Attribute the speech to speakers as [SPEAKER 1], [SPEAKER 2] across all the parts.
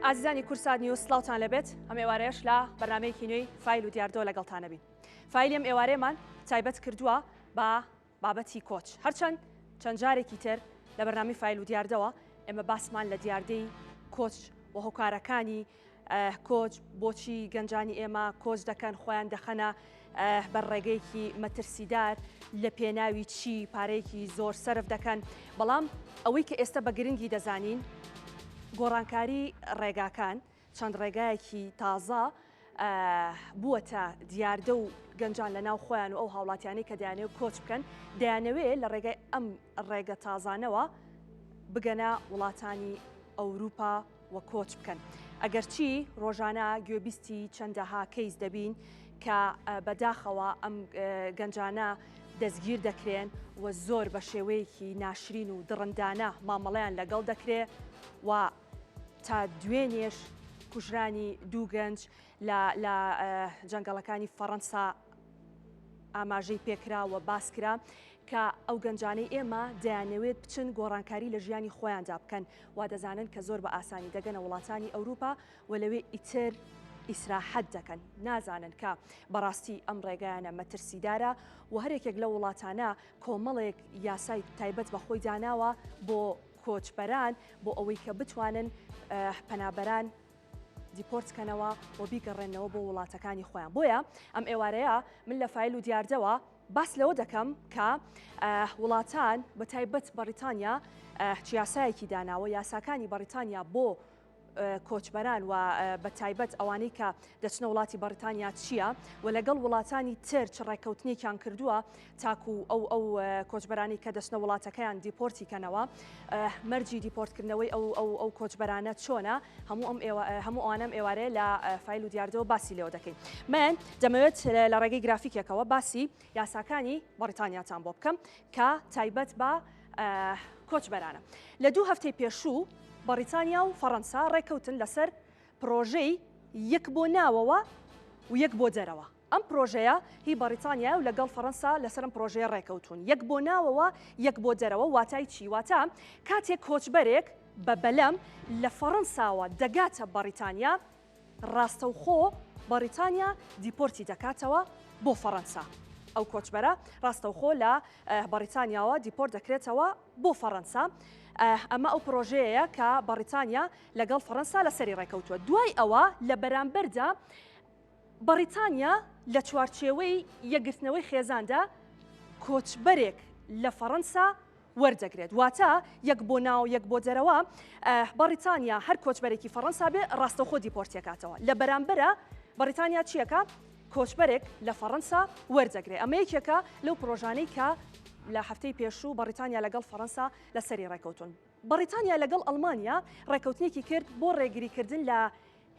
[SPEAKER 1] ئازیزانی کوردسات نیوز سڵاوتان لێبێت ئەم ئێوارەیەش لە بەرنامەیەکی نوێی فایل و دیاردەوە لەگەڵتان نەبین فایلی ئەم ئێوارەیەمان تایبەت کردووە بە بابەتی کۆچ هەرچەند چەند جارێکی تر لە بەرنامەی فایل و دیاردەوە ئێمە باسمان لە دیاردەی کۆچ و هۆکارەکانی کۆچ بۆچی گەنجانی ئێمە کۆچ دەکەن خۆیان دەخەنە بەر ڕێگەیەکی مەترسیدار لە پێناوی چی پارەیەکی زۆر سەرف دەکەن بەڵام ئەوەی کە ئێستا بە گرنگی دەزانین گۆڕانکاری ڕێگاکان چەند ڕێگایەکی تازە بووەتە دیاردە و گەنجان لە ناو خۆیان و ئەو هاوڵاتیانەی کە دەیانەوێت کۆچ بکەن دەیانەوێت لە ڕێگای ئەم ڕێگە تازانەوە بگەنە وڵاتانی ئەوروپا و کۆچ بکەن. ئەگەرچی ڕۆژانە گوێبیستی چەندەها کەیس دەبین کە بەداخەوە ئەم گەنجانە دەستگیر دەکرێن و زۆر بە شێوەیەکی ناشرین و دڕندانە مامەڵەیان لەگەڵ دەکرێ و تا دوێنێش کوژرانی دوو گەنج لە لە جەنگەڵەکانی فەڕەنسا ئاماژەی پێکرا و باس کرا کە ئەو گەنجانەی ئێمە دەیانەوێت بچن گۆڕانکاری لە ژیانی خۆیاندا بکەن وا دەزانن کە زۆر بە ئاسانی دەگەنە وڵاتانی ئەوروپا و لەوێ ئیتر ئیسراحەت دەکەن نازانن کە بەڕاستی ئەم ڕێگایانە مەترسیدارە و هەرێکێک لە وڵاتانە کۆمەڵێک یاسای تایبەت بە خۆی داناوە بۆ کۆچبەران بۆ ئەوەی کە بتوانن پەنابەران دیپۆرت کەنەوە و بیگەڕێنەوە بۆ وڵاتەکانی خۆیان بۆیە ئەم ئێوارەیە من لە فایل و دیاردەوە باس لەوە دەکەم کە وڵاتان بە تایبەت بەڕیتانیا چ یاسایەکی داناوە یاساکانی بەڕیتانیا بۆ کۆچبەران و بە تایبەت ئەوانەی کە دەچنە وڵاتی بەڕیتانیا چییە و لەگەڵ وڵاتانی تر چ ڕێککەوتنێکیان کردووە تاکو ئەو ئەو کۆچبەرانی کە دەچنە وڵاتەکەیان دیپۆرتی کەنەوە مەرجی دیپۆرتکردنەوەی ئەو ئەو ئەو کۆچبەرانە چۆنە هەموو ئەم هەموو ئەوانەم ئێوارەیە لە فایل و دیاردەوە باسی لێوە دەکەین من دەمەوێت لە ڕێگەی گرافیکێکەوە باسی یاساکانی بەڕیتانیاتان بۆ بکەم کە تایبەت بە کۆچبەرانە. لە دوو هەفتەی پێشوو بەڕیتانیا و فەڕەنسا ڕێککەوتن لەسەر پڕۆژەی یەک بۆ ناوەوە و یەک بۆ دەرەوە. ئەم پڕۆژەیە هی بەڕیتانیایە و لەگەڵ فەڕەنسا لەسەر ئەم پڕۆژەیە ڕێککەوتوون. یەک بۆ ناوەوە، یەک بۆ دەرەوە واتای چی؟ واتە کاتێک کۆچبەرێک بە بەلەم لە فەڕەنساوە دەگاتە بەڕیتانیا، ڕاستەوخۆ بەڕیتانیا دیپۆرتی دەکاتەوە بۆ فەڕەنسا. ئەو کۆچبەرە ڕاستەوخۆ لە بەڕیتانیاوە دیپۆرت دەکرێتەوە بۆ فەڕەنسا. ئەمە ئەو پڕۆژەیەیە کە بەڕیتانیا لەگەڵ فەڕەنسا لەسەری ڕێکەوتووە. دوای ئەوە لە بەرامبەردا بەڕیتانیا لە چوارچێوەی یەکگرتنەوەی خێزاندا کۆچبەرێک لە فەڕەنسا وەردەگرێت واتە یەک بۆ ناو یەک بۆ دەرەوە بەڕیتانیا هەر کۆچبەرێکی فەڕەنسا بێ ڕاستەوخۆ دیپۆرتیەکاتەوە لە بەرامبەرە بەڕیتانیا چیەکە کۆچبەرێک لە فەڕەنسا وەردەگرێ ئەمە یەکێکە لەو پرۆژانەی کە لە هەفتەی پێشوو بەڕیتانیا لەگەڵ فەڕەنسا لەسەری ڕێکەوتون بەڕیتانیا لەگەڵ ئەڵمانیا ڕێکەوتنێکی کرد بۆ ڕێگریکردن لە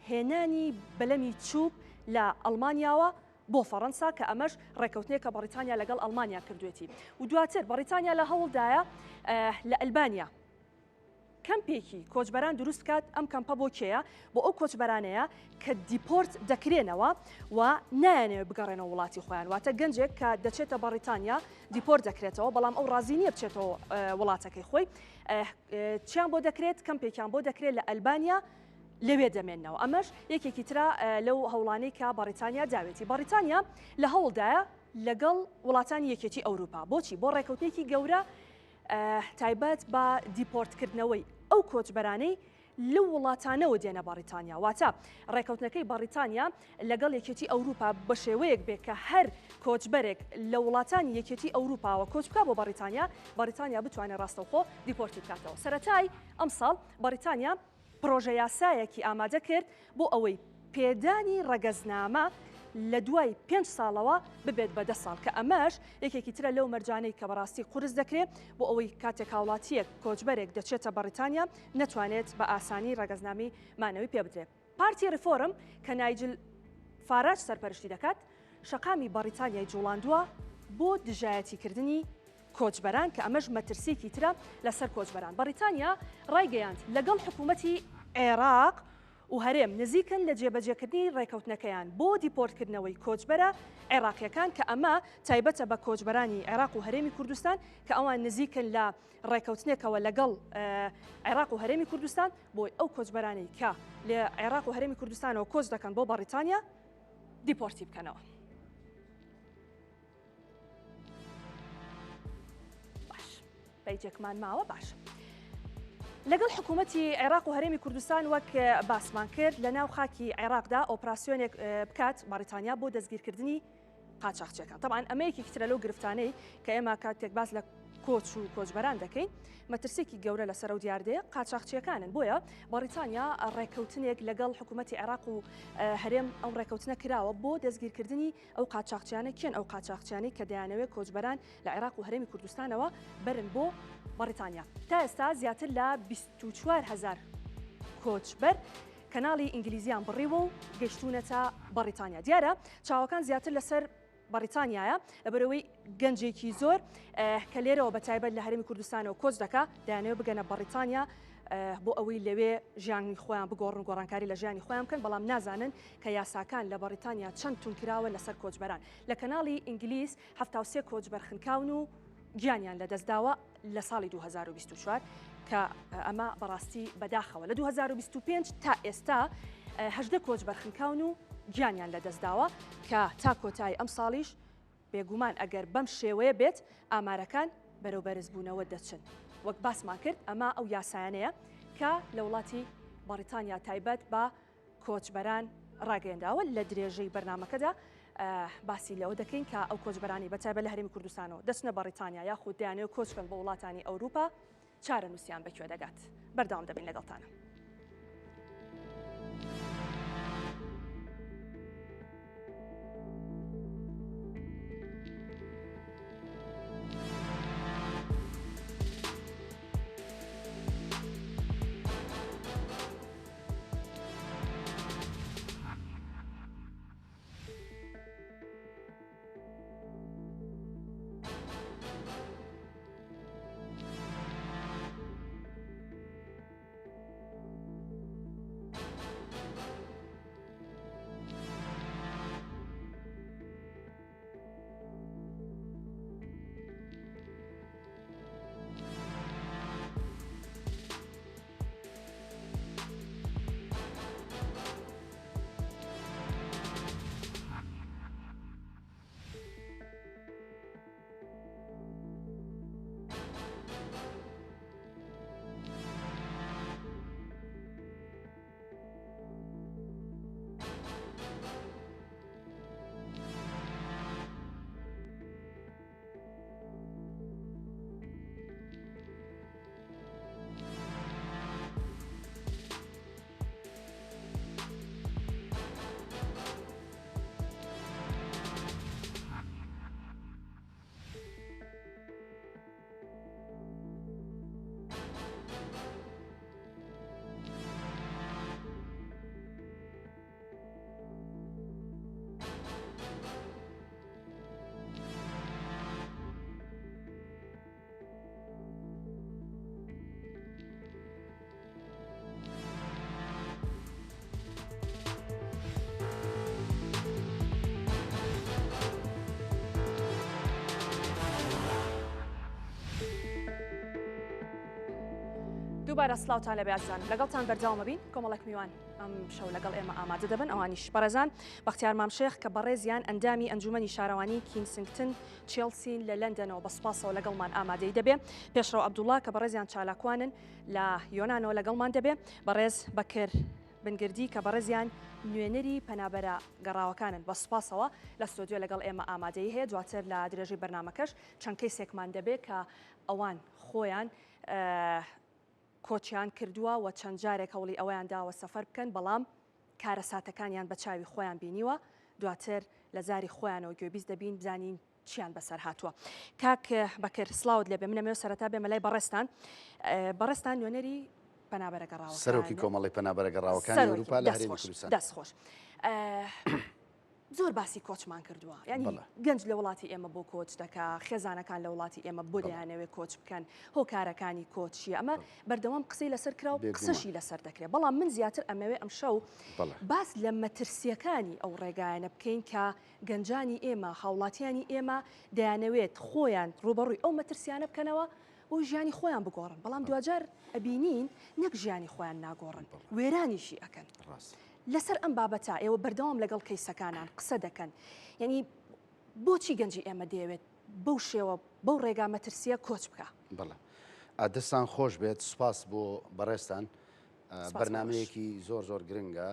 [SPEAKER 1] هێنانی بەلەمی چوب لە ئەڵمانیاوە بۆ فەڕەنسا کە ئەمەش ڕێکەوتنێکە بەڕیتانیا لەگەڵ ئەڵمانیا کردوێتی و دواتر بەڕیتانیا لە هەوڵدایە لە ئەلبانیا کەمپێکی کۆچبەران دروست بکات ئەم کەمپە بۆ کێیە بۆ ئەو کۆچبەرانەیە کە دیپۆرت دەکرێنەوە و نایانەوێت بگەڕێنەوە وڵاتی خۆیان واتە گەنجێک کە دەچێتە بەڕیتانیا دیپۆرت دەکرێتەوە بەڵام ئەو ڕازی نییە بچێتەوە وڵاتەکەی خۆی چیان بۆ دەکرێت کەمپێکیان بۆ دەکرێت لە ئەلبانیا لەوێ دەمێننەوە، ئەمەش یەکێکی ترە لەو هەوڵانەی کە بەڕیتانیا داوێتی. بەڕیتانیا لە هەوڵدایە لەگەڵ وڵاتانی یەکێتی ئەوروپا، بۆچی؟ بۆ ڕێکەوتنێکی گەورە تایبەت بە دیپۆرتکردنەوەی ئەو کۆچبەرانەی لەو وڵاتانەوە دێنە بەڕیتانیا، واتە ڕێکەوتنەکەی بەڕیتانیا لەگەڵ یەکێتی ئەوروپا بە شێوەیەک بێ کە هەر کۆچبەرێک لە وڵاتانی یەکێتی ئەوروپاوە کۆچ بکا بۆ بەڕیتانیا، بەڕیتانیا بتوانێت ڕاستەوخۆ دیپۆرتی بکاتەوە. سەرەتای ئەمساڵ بەڕیتانیا پڕۆژەیاسایەکی ئامادە کرد بۆ ئەوەی پێدانی ڕەگەزنامە لە دوای پێنج ساڵەوە ببێت بە دە ساڵ کە ئەمەش یەکێکی ترە لەو مەرجانەی کە بەڕاستی قورس دەکرێت بۆ ئەوەی کاتێک هاوڵاتییەک کۆچبەرێک دەچێتە بەڕیتانیا نەتوانێت بە ئاسانی ڕەگەزنامەی مانەوەی پێ بدرێت. پارتی ڕیفۆرم کە نایجل فاراج سەرپەرشتی دەکات، شەقامی بەڕیتانیای جوڵاندووە بۆ دژایەتیکردنی کۆچبەران کە ئەمەش مەترسییەکی ترە لەسەر کۆچبەران. بەڕیتانیا ڕایگەیاند، لەگەڵ حکوومەتی عێراق و هەرێم نزیکن لە جێبەجێکردنی ڕێکەوتنەکەیان بۆ دیپۆرتکردنەوەی کۆچبەرە عێراقییەکان کە ئەمە تایبەتە بە کۆچبەرانی عێراق و هەرێمی کوردستان کە ئەوان نزیکن لە ڕێکەوتنێکەوە لەگەڵ عێراق و هەرێمی کوردستان بۆی ئەو کۆچبەرانەی کە لە عێراق و هەرێمی کوردستانەوە کۆچ دەکەن بۆ بەڕیتانیا دیپۆرتی بکەنەوە. باش پەیجێکمان ماوە باش. لەگەڵ حکوومەتی عێراق و هەرێمی کوردستان وەک باسمان کرد لە ناو خاکی عێراقدا ئۆپراسیۆنێک بکات بەڕیتانیا بۆ دەستگیرکردنی قاچاخچیەکان تەبعەن ئەمە یەکێکی ترە لەو گرفتانەی کە ئێمە کاتێک باس لە کۆچ و کۆچبەران دەکەین مەترسێکی گەورە لەسەر ئەو دیاردەیە قاچاخچیەکانن بۆیە بەڕیتانیا ڕێککەوتنێک لەگەڵ حکوومەتی عێراق و هەرێم ئەو ڕێککەوتنە کراوە بۆ دەستگیرکردنی ئەو قاچاخچیانە کێن ئەو قاچاخچیانەی کە دەیانەوێت کۆچبەران لە عێراق و هەرێمی کوردستانەوە بەرن بۆ بەڕیتانیا تا ئێستا زیاتر لە 24 هزار کۆچبەر کەناڵی ئینگلیزیان بڕیوە و گەیشتوونەتە بەڕیتانیا. دیارە چاوەکان زیاتر لەسەر بەڕیتانیایە، لەبەرئەوەی گەنجێکی زۆر کە لێرەوە بە تایبەت لە هەرێمی کوردستانەوە کۆچ دەکا، دەیانەوێت بگەنە بەڕیتانیا بۆ ئەوەی لەوێ ژیانی خۆیان بگۆڕن، گۆڕانکاری لە ژیانی خۆیان بکەن، بەڵام نازانن کە یاساکان لە بەڕیتانیا چەند توندکراوە لەسەر کۆچبەران. لە کەناڵی ئینگلیز 73 کۆچبەر خنکاون و گیانیان لەدەستداوە. لە ساڵی 2024 کە ئەمە بەڕاستی بەداخەوە لە 2025 تا ئێستا هەژدە کۆچبەر خنکاون و گیانیان لەدەستداوە کە تا کۆتایی ئەم ساڵیش بێگومان ئەگەر بەم شێوەیە بێت ئامارەکان بەرەو بەرزبوونەوە دەچن وەک باسمان کرد ئەمە ئەو یاسایانەیە کە لە وڵاتی بەڕیتانیا تایبەت بە کۆچبەران ڕاگەیەنراوە، لە درێژەی بەرنامەکەدا باسی لەوە دەکەین کە ئەو کۆچبەرانی بەتایبەت لە هەرێمی کوردستانەوە دەچنە بەڕیتانیا یاخود دەیانەوێت کۆچ بکەن بۆ وڵاتانی ئەوروپا چارەنووسیان بەکوێ دەگات. بەردەوام دەبین لەگەڵتانە. دووبارە سلااوان لە بێزان لەگەڵتان بەرداوامە بین کۆمەڵک میوان ئەم شەو لەگەڵ ئێمە ئامادە دەبن ئەوانیش بەڕێزان بەختیار مام شێخ کە بەڕێزیان ئەندامی ئەنجومەنی شارەوانی کینسنگتن چێڵسین لە لەندەنەوە بە سوپاسەوە لەگەڵمان ئامادەی دەبێ پێشڕەو عەبدوڵا کە بەڕێزیان چالاکوانن لە یۆنانەوە لەگەڵمان دەبێ بەڕێز بەکر بنگردی کە بەڕێزیان نوێنەری پەنابەرە گەڕاوەکانن بە سوپاسەوە لە ستۆدیۆ لەگەڵ ئێمە ئامادەی هەیە دواتر لە درێژەی بەرنامەکەش چەند کەیسێکمان دەبێ کە ئەوان خۆیان کۆچیان کردووە و چەند جارێک هەوڵی ئەوەیان داوە سەفەر بکەن بەڵام کارەساتەکانیان بە چاوی خۆیان بینیوە، دواتر لە زاری خۆیانەوە گوێبیست دەبین بزانین چیان بەسەر هاتووە. کاک بەکر سڵاوت لێبێ من ئەمەوێ سەرەتا بێمە لای بەڕێزتان بەڕێزتان نوێنەری پەنابەرە گەڕاوەکان
[SPEAKER 2] سەرۆکی کۆمەڵی پەنابەرە گەڕاوەکانی ئەوروپا لە هەرێمی کوردستان.
[SPEAKER 1] دەست خۆش. زۆر باسی کۆچمان کردووە یعنی گەنج لە وڵاتی ئێمە بۆ کۆچ دەکا خێزانەکان لە وڵاتی ئێمە بۆ دەیانەوێت کۆچ بکەن هۆکارەکانی کۆچیە ئەمە بەردەوام قسەی لەسەر کرا و قسەشی لەسەر دەکرێت بەڵام من زیاتر ئەمەوێ ئەم شەو باس لە مەترسیەکانی ئەو ڕێگایانە بکەین کە گەنجانی ئێمە هاوڵاتیانی ئێمە دەیانەوێت خۆیان ڕوبەڕووی ئەو مەترسیانە بکەنەوە بۆ ژیانی خۆیان بگۆڕن بەڵام دواجار ئەبینین نەک ژیانی خۆیان ناگۆڕن وێرانیشی ئەکەن لەسەر ئەم بابەتە ئێوە بەردەوام لەگەڵ کەیسەکانان قسە دەکەن یعنی بۆچی گەنجی ئێمە دەیەوێت بەو شێوە بەو ڕێگا مەترسیە کۆچ بکە؟
[SPEAKER 2] بەڵێ دەستان خۆش بێت سوپاس بۆ بەڕێزتان بەرنمەیەکی زۆر زۆر گرنگە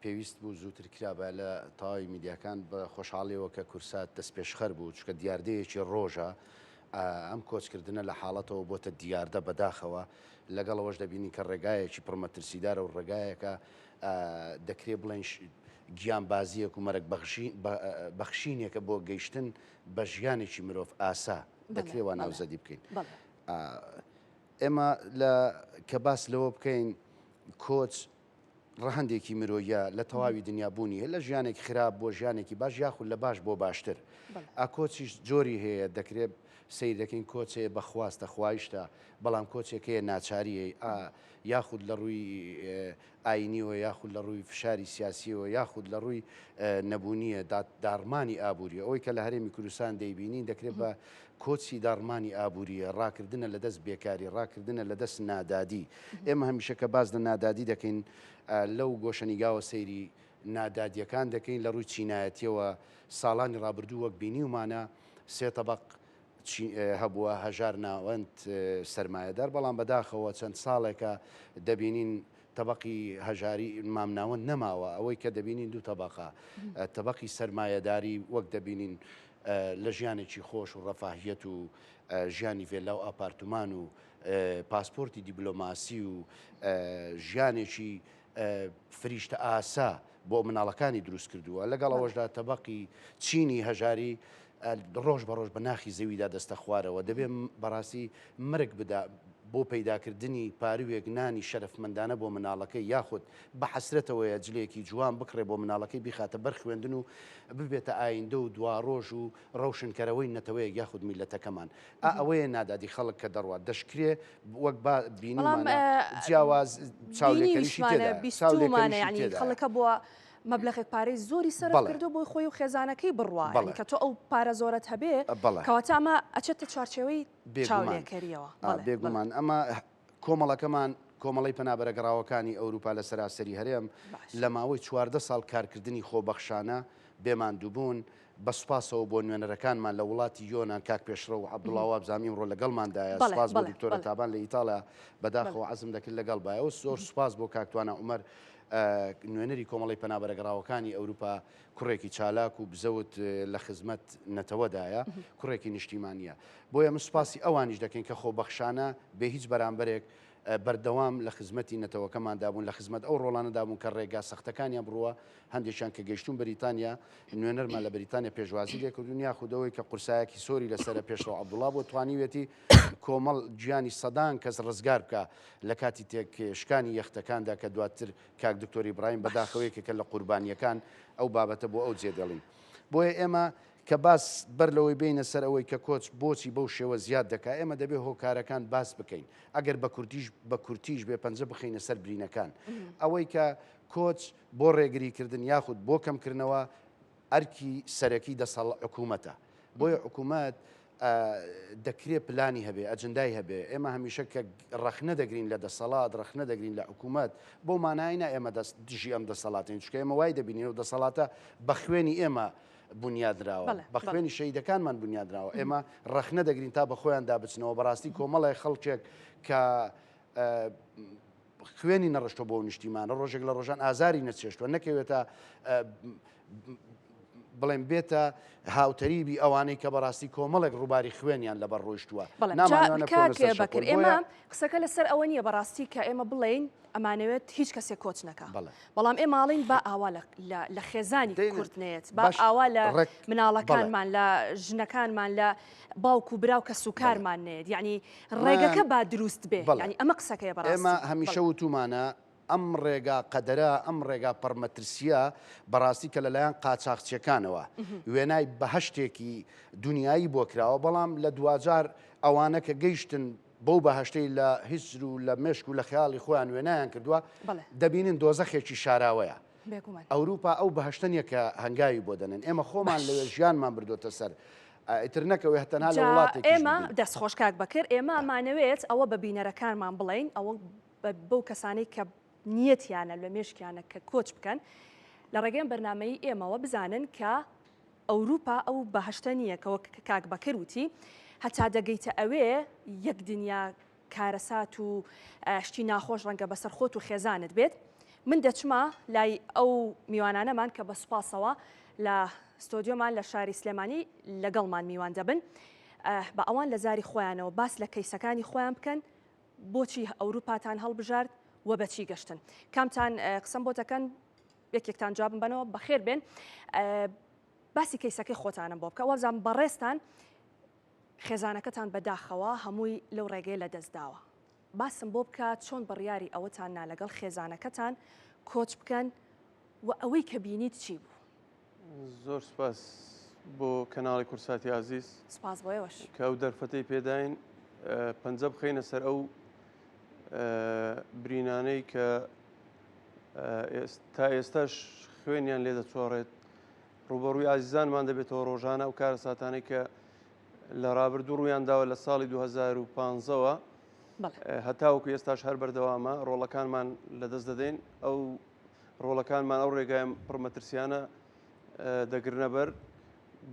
[SPEAKER 2] پێویست بوو زووتر کرابایە لە تەواوی میدیاکان، بە خۆشحاڵیەوە کە کورسات دەستپێشخەر بوو، چونکە دیاردەیەکی ڕۆژە، ئەم کۆچکردنە لە حاڵەتەوە بۆتە دیاردە بەداخەوە، لەگەڵ ئەوەش دەبینین کە ڕێگایەکی پڕ مەترسیدارە و ڕێگایەکە دەکرێ بڵێین گیانبازییەک و مەرگ بەخشینێکە بۆ گەیشتن بە ژیانێکی مرۆڤ ئاسا، دەکرێ وا ناوزەدی بکەین. ئێمە لە کە باس لەوە بکەین کۆچ ڕەهەندێکی مرۆییە لە تەواوی دنیا بوونی هەیە لە ژیانێکی خراپ بۆ ژیانێکی باش یاخود لە باش بۆ باشتر ئا کۆچیش جۆری هەیە دەکرێت سیر دەکەین کۆچ هەیە بە خواستە خوایشتە بەڵام کۆچێک هەیە ناچاریە ئا یاخود لە ڕووی ئاینیەوە یاخود لە ڕووی فشاری سیاسیەوە یاخود لە ڕووی نەبوونیە داڕمانی ئابووریە ئەوەی کە لە هەرێمی کوردستان دەیبینین دەکرێت بە کۆچی داڕمانی ئابوورییە، ڕاکردنە لە دەست بێکاری، ڕاکردنە لە دەست نادادی. ئێمە هەمیشە کە باس لە نادادی دەکەین، لەو گۆشەنیگاوە سەیری نادادییەکان دەکەین، لە ڕووی چینایەتییەوە ساڵانی ڕابردوو وەک بینیومانە سێ تەبەق هەبووە، هەژار، ناوەند، سەرمایەدار، بەڵام بەداخەوە چەند ساڵێکە دەبینین تەبەقی هەژاری مامناوەند نەماوە، ئەوەی کە دەبینین دوو تەبەقە، تەبەقی سەرمایەداری وەک دەبینین لە ژیانێکی خۆش و ڕەفاهیەت و ژیانی ڤێلا و ئاپارتمان و پاسپۆرتی دیبلۆماسی و ژیانێکی فریشتە ئاسا بۆ مناڵەکانی دروست کردووە لەگەڵ ئەوەشدا تەبقی چینی هەژاری ڕۆژ بە ڕۆژ بە ناخی زەویدا دەستە خوارەوە دەبێ بەڕاستی مرگ بدا بۆ پەیداکردنی پاروێک نانی شەرەفمەندانە بۆ مناڵەکەی یاخود بە حەسرەتەوەیە جلێکی جوان بکڕێ بۆ مناڵەکەی بیخاتە بەر خوێندن و ببێتە ئایندە و دواڕۆژ و ڕەوشنکەرەوەی نەتەوەیەک یاخود میللەتەکەمان. ئا ئەوەیە نادادی خەڵک کە دەڕوات. دەشکرێ وەک با
[SPEAKER 1] بەڵام
[SPEAKER 2] بینیومانە جیاواز چاولێکەریشی
[SPEAKER 1] بینیویشمانە
[SPEAKER 2] تێدایە.
[SPEAKER 1] بیستوومانە
[SPEAKER 2] چاولێکەریشی
[SPEAKER 1] یانی
[SPEAKER 2] تێدایە.
[SPEAKER 1] خەڵک هەبووە مەبلەغێک پارەی زۆری سەرف
[SPEAKER 2] بەڵێ.
[SPEAKER 1] کردووە بۆی خۆی و خێزانەکەی بڕوا. یانی
[SPEAKER 2] بەڵێ.
[SPEAKER 1] کە تۆ ئەو پارە زۆرەت هەبێ
[SPEAKER 2] بەڵێ.
[SPEAKER 1] کەواتە ئەمە ئەچێتە چوارچێوەی
[SPEAKER 2] بێگومان.
[SPEAKER 1] چاولێکەرییەوە.
[SPEAKER 2] ئا
[SPEAKER 1] بەڵێ بەڵێ.
[SPEAKER 2] بێگومان. ئەمە کۆمەڵەکەمان، کۆمەڵەی پەنابەرە گەڕاوەکانی ئەوروپا لە سەراسەری هەرێم، لە ماوەی 14 ساڵ کارکردنی خۆبەخشانە، بێ ماندووبوون، بە سوپاسەوە بۆ نوێنەرەکانمان لە وڵاتی یۆنان کاک پێشڕەو عەبدوڵا وابزانم ئیمڕۆ لەگەڵماندایە، سوپاس بۆ دکتۆرە تابان لە ئیتاڵیا، بەداخەوە عەزم دەکرد لەگەڵ بایەوە، زۆر سوپاس بۆ کاک توانا عومەر نوێنەری کۆمەڵەی پەنابەرە گەڕاوەکانی ئەوروپا، کوڕێکی چالاک و بزەوت لە خزمەت نەتەوەدایە، کوڕێکی نیشتیمانییە. بۆیە من سوپاسی ئەوانیش دەکەین کە خۆبەخشانە بێ هیچ بەرامبەرێک بەردەوام لە خزمەتی نەتەوەکەماندا بوون، لە خزمەت ئەو ڕۆڵانەدا بوون کە ڕێگا سەختەکانیان بڕووە، هەندێکیان کە گەیشتوون بەریتانیا، نوێنەرمان لە بەریتانیا پێشوازی لێکردوون، یاخود ئەوەی کە قورسایەکی سۆری لەسەرە پێشڕەو عەبدوڵا بووە توانیویەتی کۆمەڵ گیانی سەدان کەس ڕزگار بکا لە کاتی تێکشکانی یەختەکاندا کە دواتر کاک دکتۆر ئیبراهیم بەداخەوە یەکێکە لە قوربانییەکان ئەو بابەتە بۆ ئەو جێدێڵین. بۆیە ئێمە کە باس بەر لەوەی بێینە سەر ئەوەی کە کۆچ بۆچی بەو شێوە زیاد دەکا ئێمە دەبێ هۆکارەکان باس بکەین ئەگەر بە کوردیش بە کورتیش بێ پەنجە بخەینە سەر برینەکان ئەوەی کە کۆچ بۆ ڕێگری کردن یاخود بۆ کەمکردنەوە ئەرکی سەرەکی دەسەڵ حکوومەتە بۆیە حکوومەت دەکرێ پلانی هەبێ، ئەجندای هەبێ، ئێمە هەمیشە کە ڕەخنە دەگرین لە دەسەڵات، ڕەخنە دەگرین لە حکوومەت، بەو مانایە نا ئێمە دەست دژی ئەم دەسەڵاتەین، چونکە ئێمە وای دەبینین ئەو دەسەڵاتە بە خوێنی ئێمە بونیادنراوە، بە خوێنی شەهیدەکانمان بونیادنراوە، ئێمە ڕەخنە دەگرین تا بە خۆیاندا بچنەوە، بەڕاستی کۆمەڵێک خەڵکێک کە خوێنی نەڕشتوە بۆ نیشتیمانە ڕۆژێک لە ڕۆژان ئازاری نەچێشتوە نەکەوێتە بڵێن بێتە هاوتەریبی ئەوانەی کە بەڕاستی کۆمەڵێک ڕووباری خوێنیان لەبەر ڕۆیشتووە
[SPEAKER 1] بەکر ئێمە قسەکە لەسەر ئەوە نییە بەڕاستی کە ئێمە بڵین ئەمانەوێت هیچ کەسێک کۆچ نەکا بەڵام ئێمە ئاڵین با ئاوا لە خێزانی کورد نێت با ئاوا لە مناڵەکانمان لە ژنەکانمان لە باوک و برا و کەسوکارمان نێت یعنی ڕێگەکە با دروست بێ یعنی ئەمە قسەکەیە بەڕاستی
[SPEAKER 2] ئێمە هەمیشە وتومانە. ئەم ڕێگا قەدەرە، ئەم ڕێگا پڕ مەترسییە بەڕاستی کە لەلایەن قاچاخچیەکانەوە وێنای بەهەشتێکی دونیایی بۆ کراوە، بەڵام لە دواجار ئەوانە کە گەیشتن بەو بەهەشتەی لە هزر و لە مێشک و لە خەیاڵی خۆیان وێنایان کردووە، دەبینن دۆزەخێکی شاراوەیە. ئەوروپا ئەو بەهەشتە نییە کە هەنگاوی بۆ دەنێن، ئێمە خۆمان لەوێ ژیانمان بردۆتە سەر، ئیتر نەکەوێ تەنها لە وڵاتێکیش
[SPEAKER 1] ئێمە دەست خۆش کاک بەکر، ئێمە ئەمانەوێت ئەوە بە بینەرەکانمان بڵێین، ئەوە بەو کەسانەی کە نیەتیانە لە مێشکیانە کە کۆچ بکەن، لە ڕێگەی ئەم بەرنامەی ئێمەوە بزانن کە ئەوروپا ئەو بەهەشتە نییە کە وەک کاک بەکر وتی، هەتا دەگەیتە ئەوێ یەک دنیا کارەسات و شتی ناخۆش ڕەنگە بەسەر خۆت و خێزانت بێت. من دەچمە لای ئەو میوانانەمان کە بە سوپاسەوە لە ستۆدیۆمان لە شاری سلێمانی لەگەڵمان میوان دەبن. بە ئەوان لە زاری خۆیانەوە باس لە کەیسەکانی خۆیان بکەن، بۆچی ئەوروپاتان هەڵبژارد و بەچی گەشتن؟ کامتان قسەم بۆ دەکەن؟ یەکێکتان جوابم بەنەوە. بەخێر بێن. باسی کەیسەکەی خۆتانم بۆ بکە. وابزانم بەڕێزتان خێزانەکەتان بەداخەوە هەمووی لەو ڕێگەیە لەدەست داوە. باسم بۆ بکە چۆن بڕیاری ئەوەتان نا لەگەڵ خێزانەکەتان کۆچ بکەن و ئەوەی کە بینیت چی بوو؟
[SPEAKER 3] زۆر سوپاس بۆ کەناڵی کورساتی ئازیز.
[SPEAKER 1] سوپاس بۆ ئێوەش.
[SPEAKER 3] کە ئەو دەرفەتەی پێداین پەنجە بخەینە سەر ئەو برینانەی کە تا ئێستاش خوێنیان لێ دەچۆڕێت، ڕووبەڕووی ئازیزانمان دەبێتەوە ڕۆژانە ئەو کارەساتانەی کە لە ڕابردوو ڕوویان داوە لە ساڵی 2015ەوە هەتاوەکو ئێستاش هەر بەردەوامە، ڕۆڵەکانمان لەدەست دەدەین، ئەو ڕۆڵەکانمان ئەو ڕێگای پڕمەترسیانە دەگرنە بەر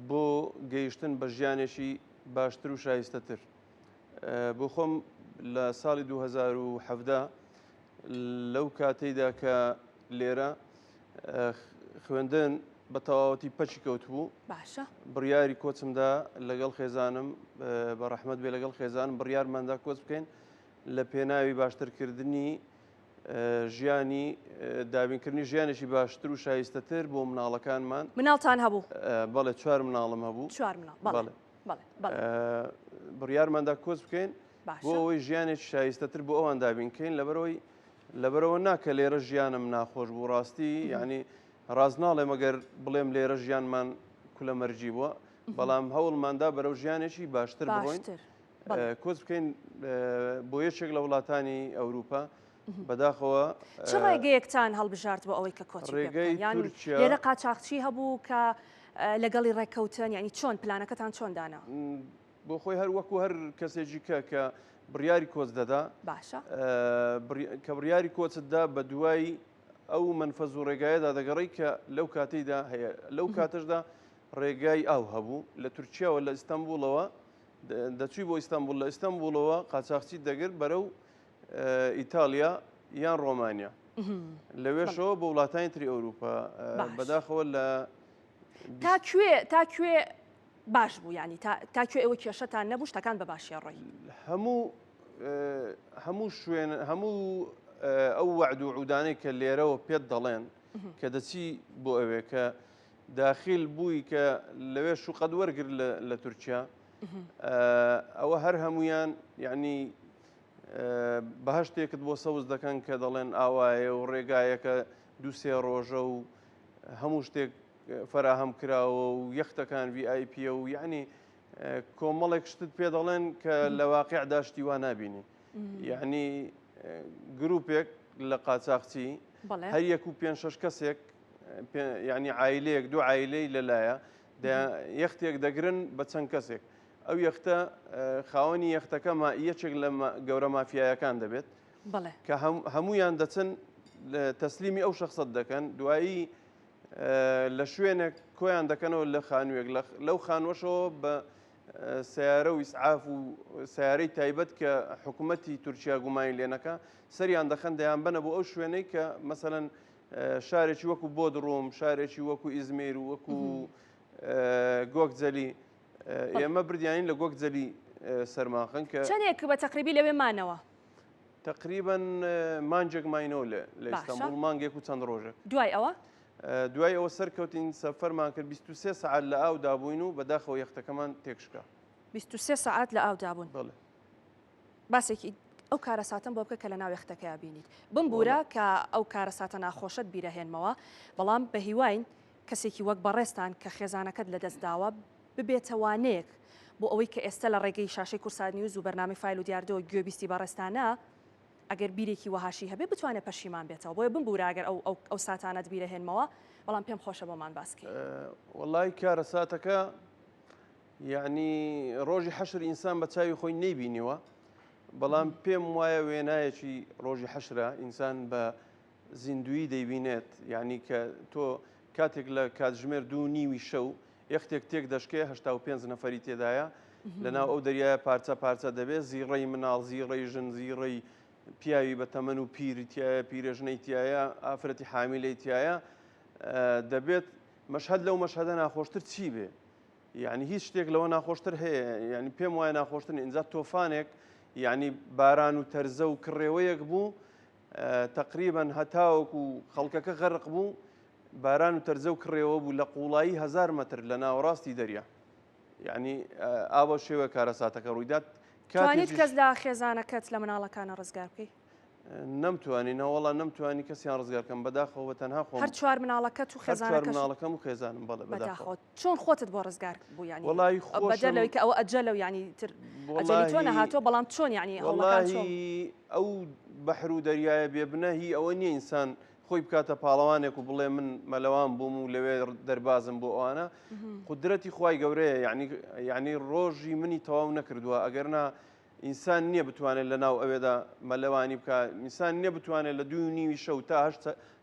[SPEAKER 3] بۆ گەیشتن بە ژیانێکی باشتر و شایستەتر. بۆ خۆم لە ساڵی 2017 لەو کاتەیدا کە لێرە خوێندن بە تەواوەتی پەکی کەوتبوو
[SPEAKER 1] باشە
[SPEAKER 3] بڕیاری کۆچمدا لەگەڵ خێزانم بە ڕەحمەت بێ لەگەڵ خێزانم بڕیارماندا کۆچ بکەین لە پێناوی باشترکردنی ژیانی دابینکردنی ژیانێکی باشتر و شایستەتر بۆ مناڵەکانمان.
[SPEAKER 1] مناڵتان هەبوو؟
[SPEAKER 3] بەڵێ چوار مناڵم هەبوو.
[SPEAKER 1] چوار مناڵ بەڵێ.
[SPEAKER 3] بڕیارماندا کۆچ بکەین بۆ ئەوەی ژیانێکی شایستەتر بۆ ئەوان دابین کەین لەبەرەوەی لەبەرەوە ناکە لێرە ژیانم ناخۆش بوو ڕاستی یعنی ڕاست ناڵێم ئەگەر بڵێم لێرە ژیانمان کولە مەرجی بووە بەڵام هەوڵماندا بەرەو ژیانێکی باشتر بڕۆین کۆچ بکەین بۆ یەکێک لە وڵاتانی ئەوروپا بەداخەوە.
[SPEAKER 1] چ ڕێگەیەکتان هەڵبژارد بۆ ئەوەی کە کۆچی پێ بکەن؟ یان لێرە قاچاخچی هەبوو کە لەگەڵی ڕێککەوتن یانی چۆن پلانەکەتان چۆن دانا؟
[SPEAKER 3] بۆ خۆی هەر وەکو هەر کەسێکی کە کە بڕیاری کۆچ دەدا
[SPEAKER 1] باشە
[SPEAKER 3] کە بڕیاری کۆچت دا بە دوای ئەو مەنفەز و ڕێگایەدا دەگەڕی کە لەو کاتەیدا هەیە لەو کاتەشدا ڕێگای ئاو هەبوو لە تورکیاوە لە ئیستانبوڵەوە دەچووی بۆ ئیستانبوڵ لە ئیستانبوڵەوە قاچاخچیت دەگرت بەرەو ئیتاڵیا یان ڕۆمانیا لەوێشەوە بۆ وڵاتانی تری ئەوروپا بەداخەوە لە
[SPEAKER 1] تا کوێ تا کوێ باش بوو ینی تا کوێ ئەوە کێشەتان نەبوو شتەکان بە باشیە ڕۆی
[SPEAKER 3] هەموو هەموو شوێن هەموو ئەو وەعد و عودانەی کە لێرەوە پێت دەڵێن کە دەچی بۆ ئەوێ کە داخیل بووی کە لەوێ شوقەت وەرگر لە تورکیا ئەوە هەر هەمویان یعنی بەهشتێکت بۆ سەوز دەکەن کە دەڵێن ئاوایە و ڕێگایەکە دووسێ ڕۆژە و هەموو شتێک فراهەم کراوە و یەختەکان VIP و یعنی کۆمەڵێک شتت پێ دەڵێن کە لە واقعدا شتی وا نابینی یعنی گروپێک لە قاچاخچی هەر یەک و پێ شش کەسێک یعنی عیلەیەک دوو عیلەی لەلایە یەختێک دەگرن بە چەند کەسێک ئەو یەختە خاوەنی یەختەکە یەکێک لە گەورە مافیایەکان دەبێت کە هەمویان دەچن تەسلیمی ئەو شخصت دەکەن دوایی لە شوێنێک کۆیان دەکەنەوە لە خانوویەک لەو خانوەشەوە بە سیارە و ئیسعاف و سیارەی تایبەت کە حکوومەتی تورکیا گومانی لێنەکە سەریان دەخەن دەیانبەنە بۆ ئەو شوێنەی کە مەسەەن شارێکی وەکو بۆدڕوم شارێکی وەکو ئیزمیر و وەکو گۆکجەلی ئێمە بردیانین لە گۆکجەلی سەرماخن کە
[SPEAKER 1] چەندێک بە تەقریبی لەوێ مانەوە؟
[SPEAKER 3] تقریبا مانجێک ماینەوە لە لە ئیستانبوڵ مانگێک و چەند ڕۆژێک.
[SPEAKER 1] دوای ئەوە؟
[SPEAKER 3] دوای ئەوە سەرکەوتین سەفەرمان کرد 23 سەعات لە ئاودا بووین و بەداخەوە یەختەکەمان تێکشکا.
[SPEAKER 1] 23 سەعات لە ئاودا بوون.
[SPEAKER 3] بەڵێ.
[SPEAKER 1] باسێکی ئەو کارەساتەم بۆ بکە کە لە ناو یەختەکەیا بینیت. بمبوورە کە ئەو کارەساتە ناخۆشەت بیرەهێنمەوە، بەڵام بەهیواین کەسێکی وەک بەڕێزتان کە خێزانەکەت لەدەست داوە ببێتە وانەیەک بۆ ئەوەی کە ئێستا لە ڕێگەی شاشەی کوردسات نیوز و بەرنامەی فایل و دیاردەوە گوێبیستی بەڕێزتانە ئەگەر بیرێکی وەهاشی هەبێ بتوانێت پەشیمان بێتەوە. بۆیە بمبوورە ئەگەر ئەو ئەو ئەو ساتانەت بیرەهێنمەوە، بەڵام پێم خۆشە بۆمان باس کەی.
[SPEAKER 3] وەڵای کارەساتەکە یەعنی ڕۆژی حەشر ئینسان بە چاوی خۆی نەیبینیوە بەڵام پێم وایە وێنایەکی ڕۆژی حەشرە ئینسان بە زیندویی دەیبینێت یعنی کە تۆ کاتێک لە کاتژمێر دوو نیوی شەو یەختێک تێک دەشکێ 85 نەفەری تێدایە لەناو ئەو دەریایە پارچە پارچە دەبێت زیڕەی مناڵ زیڕەی ژن زیڕەی پیاوی بە تەمەن و پیری تایە پیرێژنەی تایە ئافرەتی حامیلەی تایە دەبێت مەشهد لەو مەشهدە ناخۆشتر چی بێ یانی هیچ شتێک لەوە ناخۆشتر هەیە یانی پێم وایە ناخۆشتر ئینجا تۆفانێک یانی باران و تەرزە و کڕێوەیەک بوو تقریبا هەتاوەکو خەڵکەکە غەرق بوو باران و تەرزە و کڕێوە بوو لە قوڵایی هزار مەتر لە ناوەڕاستی دەریا یعنی ئاوە شێوە کارەساتەکە ڕوویدات
[SPEAKER 1] توانیت کەس لە خێزانەکەت لە مناڵەکانە ڕزگار بکەیت
[SPEAKER 3] نەمتوانی نەوەڵا نەمتوانی کەسیان ڕزگار کەم بەداخەوە بە تەنها خۆم
[SPEAKER 1] هەر چوار مناڵەکەت و خێزانەکەشت
[SPEAKER 3] هەر چوار مناڵەکەم و خێزانم بەڵێ بەداخەوە.
[SPEAKER 1] چۆن خۆتت بۆ ڕزگار بوو یانی
[SPEAKER 3] وەڵایی خۆشم
[SPEAKER 1] بەدەر لەوەی کە ئەوە ئەجەلە و یانی تر ئەجەلی تۆ
[SPEAKER 3] وەڵاهی
[SPEAKER 1] نەهاتووە بەڵام چۆن یانی هەوڵەکان چۆن
[SPEAKER 3] وەڵاهی ئەو بەحر و دەریایە بێبنە هی ئەوە نییە ئینسان خۆی بکاتە پاڵەوانێک و بڵێ من مەلەوان بووم و لەوێ دەربازم بۆ ئەوانە قودرەتی خوای گەورەیە یعنی یعنی ڕۆژی منی تەواو نەکردووە ئەگەر نا ئینسان نییە بتوانێت لە ناو ئەوێدا مەلەوانی بکا، ئینسان نییە بتوانێت لە دوو و نیوی شەو تا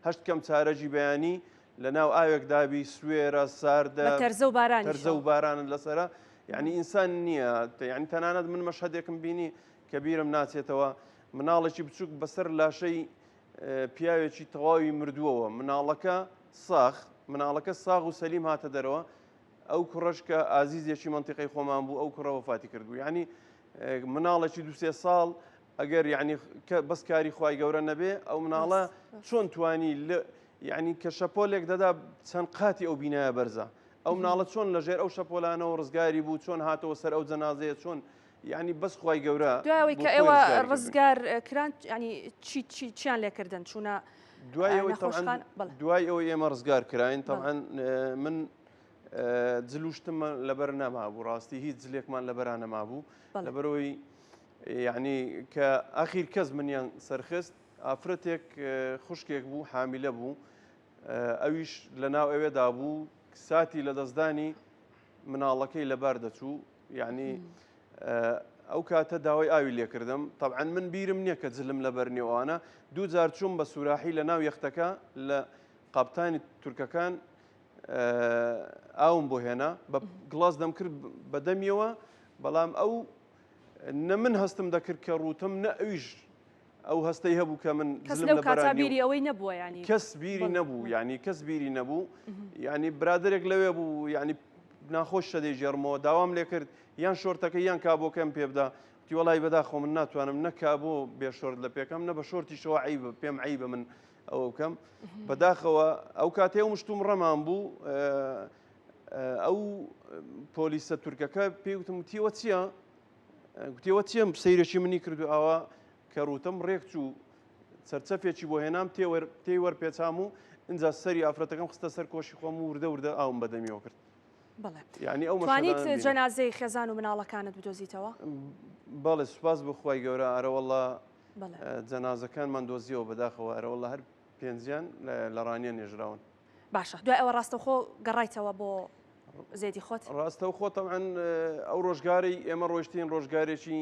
[SPEAKER 3] هەشت کەم چارەگی بەیانی لە ناو ئاوێکدا بی، سوێرە، ساردە،
[SPEAKER 1] بە تەرزە و بارانیشەوە.
[SPEAKER 3] تەرزە و بارانت لەسەرە، یانی ئینسان نییە، یانی تەنانەت من مەشهەدێکم بینی کە بیرم ناچێتەوە، مناڵێکی بچووک بەسەر لاشەی پیاوێکی تەواوی مردووەوە، مناڵەکە ساغ، مناڵەکە ساغ و سەلیم هاتە دەرەوە، ئەو کوڕەش کە ئازیزێکی مەنتیقەی خۆمان بوو ئەو کوڕە وەفاتی کردبوو یعنی مناڵێکی دوسێ ساڵ ئەگەر یعنی بەس کاری خوای گەورە نەبێ ئەو مناڵە چۆن توانی یعنی کە شەپۆلێک دەدا چەند قاتی ئەو بینایە بەرزە ئەو مناڵە چۆن لەژێر ئەو شەپۆلانەوە ڕزگاری بوو چۆن هاتەوە سەر ئەو جەنازەیە چۆن یعنی بەس خوای گەورە
[SPEAKER 1] دوای ئەوەی کە ئێوە ڕزگار کران ینی چی چی چیان لێکردن چوونە
[SPEAKER 3] دوای ئەوەی دوای ئەوەی ئێمە ڕزگار کراین تەبعەن من جل و شتم لەبەر نەمابوو ڕاستی هیچ جلێکمان لەبەرا نەمابوو لەبەرەوەی یعنی کە ئاخیر کەس منیان سەرخست ئافرەتێک خوشکێک بوو حامیلە بوو ئەویش لە ناو ئەوێدا بوو ساتی لە دەستدانی مناڵەکەی لەبار دەچوو یعنی ئەو کاتە داوای ئاوی لێکردم تەبعەن من بیرم نییە کە جلم لەبەر نیوانە دوو جار چووم بە سوراحی لە ناو یەختەکە لە قاپتانی تورکەکان ئاوم بۆ هێنا بە گڵاس دەمکرد بە دەمیەوە بەڵام ئەو نە من هەستم دەکرد کە ڕووتم نە ئەویش ئەو هەستەی هەبوو کە من
[SPEAKER 1] کەس لەو کاتە بیری ئەوەی نەبووە ینی
[SPEAKER 3] کەس بیری نەبوو ینی کەس بیری نەبوو ینی برادێک لەوێ بوو ینی ناخۆش شەدەی ژێرمەوە داوام لێ کرد یان شۆرتەکە یان کابۆکەم پێ بدا وتی وەڵی بەداخۆ من ناتوانم نە کابۆ بێ شۆرت لە پێکەم نە بە شۆرتیشەوە عیبە پێم عیبە من ئەوە بکەم بەداخەوە ئەو کاتێ و مشتوم ڕەمان بوو ئەو پۆلیسە تورکەکە پێی وتم وتیەوە چییە؟ گوتیەوە چییە سەیرێکی منی کرد و ئاوا کە ڕووتم ڕێک چوو چەرچەفێکی بۆ هێنام تێی وەرپێچام و ئینجا سەری ئافرەتەکەم خستە سەر کۆشی خۆم و وردە وردە ئاوم بەدەمیەوە کرد.
[SPEAKER 1] بەڵێ.
[SPEAKER 3] یعنی ئەو
[SPEAKER 1] توانیت
[SPEAKER 3] مەشهەدانەم بینی.
[SPEAKER 1] جەنازەی خێزان و مناڵەکانت بدۆزیتەوە؟
[SPEAKER 3] بەڵێ سوپاس بۆ خوای گەورە ئەرەوەڵا
[SPEAKER 1] بەڵێ.
[SPEAKER 3] جەنازەکانمان دۆزیەوە بەداخەوە ئەرەوەڵا هەر پێنجیان لە ڕانیە نێژراون.
[SPEAKER 1] باشە دوای ئەوە ڕاستەوخۆ گەڕایتەوە بۆ زێدی خۆت؟
[SPEAKER 3] ڕاستەوخۆ تەبعەن ئەو ڕۆژگارەی ئێمە ڕۆیشتین ڕۆژگارێکی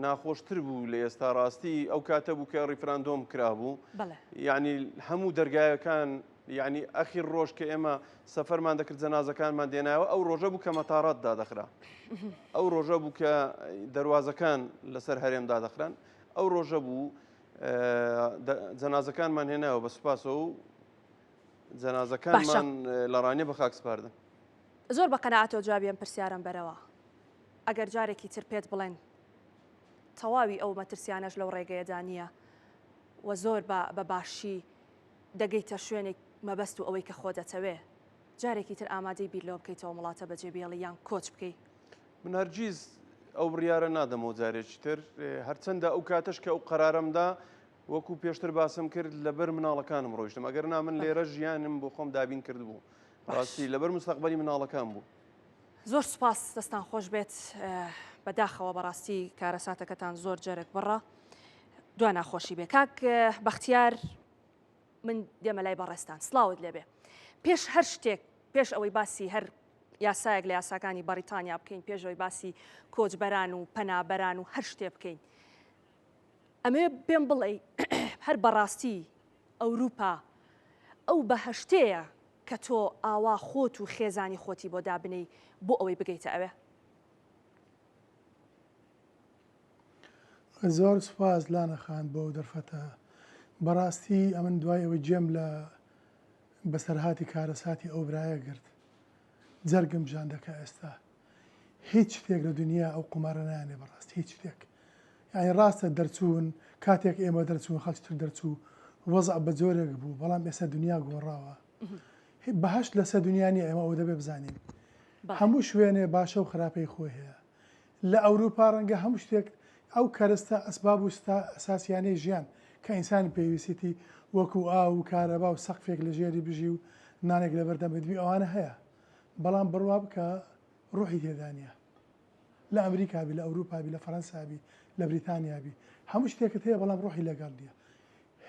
[SPEAKER 3] ناخۆشتر بوو لە ئێستا ڕاستی ئەو کاتە بوو کە ڕیفراندۆم کرابوو یعنی هەموو دەرگایەکان یعنی ئەخیر ڕۆژ کە ئێمە سەفەرمان دەکرد جەنازەکانمان دێنایەوە ئەو ڕۆژە بوو کە مەتاڕات دادەخرا ئەو ڕۆژە بوو کە دەواازەکان لەسەر هەرێم دادەخران ئەو ڕۆژە بوو جەنازەکانمان هێناوە بە سوپاسەوە و جەنازەکانمان لە ڕانیە بە خاک سپاردن.
[SPEAKER 1] زۆر بە قەناعەتەوە جوابی ئەم پرسیارەم بەرەوە. ئەگەر جارێکی تر پێت بڵێن تەواوی ئەو مەترسیانەش لەو ڕێگەیەدا نییە و زۆر بە بە باشی دەگەیتە شوێنێک مەبەست و ئەوەی کە خۆ دەتەوێ جارێکی تر ئامادەی بیر لەوە بکەیتەوە وڵاتە بەجێ بێڵی یان کۆچ بکەی؟
[SPEAKER 3] من هەرگیز. ئەو بڕیارە نادەمەوە جارێکی تر هەرچەندە ئەو کاتەش کە ئەو قەرارەمدا وەکو پێشتر باسم کرد لەبەر مناڵەکانم ڕۆیشتم ئەگەر نا من لێرە ژیانم بۆ خۆم دابین کردبوو ڕاستی لەبەر مستەقبەلی مناڵەکان بوو.
[SPEAKER 1] زۆر سوپاس دەستان خۆش بێت بەداخەوە بەڕاستی کارەساتەکەتان زۆر جەرگ بڕە دوا ناخۆشی بێ کاک بەختیار من دێمە لای بەڕێزتان سڵاوت لێبێ پێش هەر شتێک پێش ئەوەی باسی هەر یاسایەک لە یاساکانی بەڕیتانیا بکەین پێشەوەی باسی کۆچبەران و پەنابەران و هەر شتێ بکەین ئەمەوێ پێم بڵێ هەر بەڕاستی ئەوروپا ئەو بەهشتەیە کە تۆ ئاوا خۆت و خێزانی خۆتی بۆ دابنێی بۆ ئەوەی بگەیتە ئەوێ؟
[SPEAKER 4] زۆر سوپاس لانە خان بۆ ئەو دەرفەتە. بەڕاستی ئەمن دوای ئەوەی گوێم لە بەسەرهاتی کارەساتی ئەو برایە گرت جەرگم ژان دەکا ئێستا هیچ شتێک لە دنیا ئەو قومارە نایەنێ بەڕاستی هیچ شتێک یانی ڕاستە دەرچوون کاتێک ئێمە دەرچوون خەڵکی تر دەرچوو وەزع بە جۆرێک بوو بەڵام ئێستا دنیا گۆڕاوە بەهەشت لەسەر دنیا نییە ئێمە ئەوە دەبێ بزانین هەموو شوێنێ باشە و خراپەی خۆی هەیە لە ئەوروپا ڕەنگە هەموو شتێک ئەو کەرستە ئەسباب و ستا ئەساسیانەی ژیان کە ئینسان پێویستیتی وەکو ئاو و کارەبا و سەقفێک لە ژێری بژی و نانێک لەبەردەمت بی ئەوانە هەیە بەڵام بڕوا بکە ڕوحی تێدا نییە لە ئەمریکا بی لە ئەوروپا بی لە فەرەنسا بی لە بریتانیا بی هەموو شتێکت هەیە بەڵام ڕۆحی لەگەڵ نییە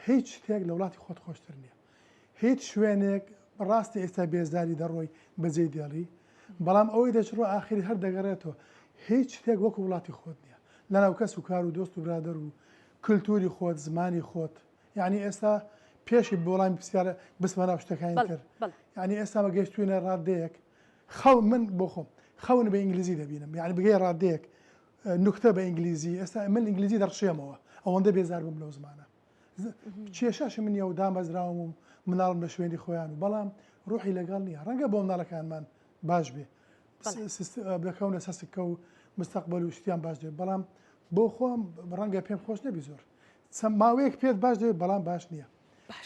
[SPEAKER 4] هیچ شتێک لە وڵاتی خۆت خۆشتر نییە هیچ شوێنێک ڕاستە ئێستا بێزاری دەڕۆی بەجێی دێڵی بەڵام ئەوەی دەچڕۆ ئاخری هەر دەگەڕێتەوە هیچ شتێک وەکو وڵاتی خۆت نییە لەناو کەس و کار و دۆست و برادەر و کلتوری خۆت زمانی خۆت یعنی ئێستا پێشی بۆڵامی پرسیارە بچمە ناو شتەکانی تر یعنی ئێستا بە گەشتوینە ڕادەیەک خەو من بۆ خۆم خەون بە ئینگلیزی دەبینم یعنی بگەی ڕادەیەک نوکتە بە ئینگلیزی ئێستا من ئینگلیزی دەڕشێمەوە ئەوەندە بێزار بووم لەو زمانە کێشەشم نییە و دامەزراوم و مناڵم لە شوێنی خۆیان و بەڵام ڕوحی لەگەڵ نییە ڕەنگە بۆ مناڵەکانمان باش بێ دەکەونە سەر سکە و مستەقبل و شتیان باش دەبێت بەڵام بۆ خۆم ڕەنگە پێم خۆش نەبی زۆر چەند ماوەیەک پێت باش دەبێت بەڵام باش نییە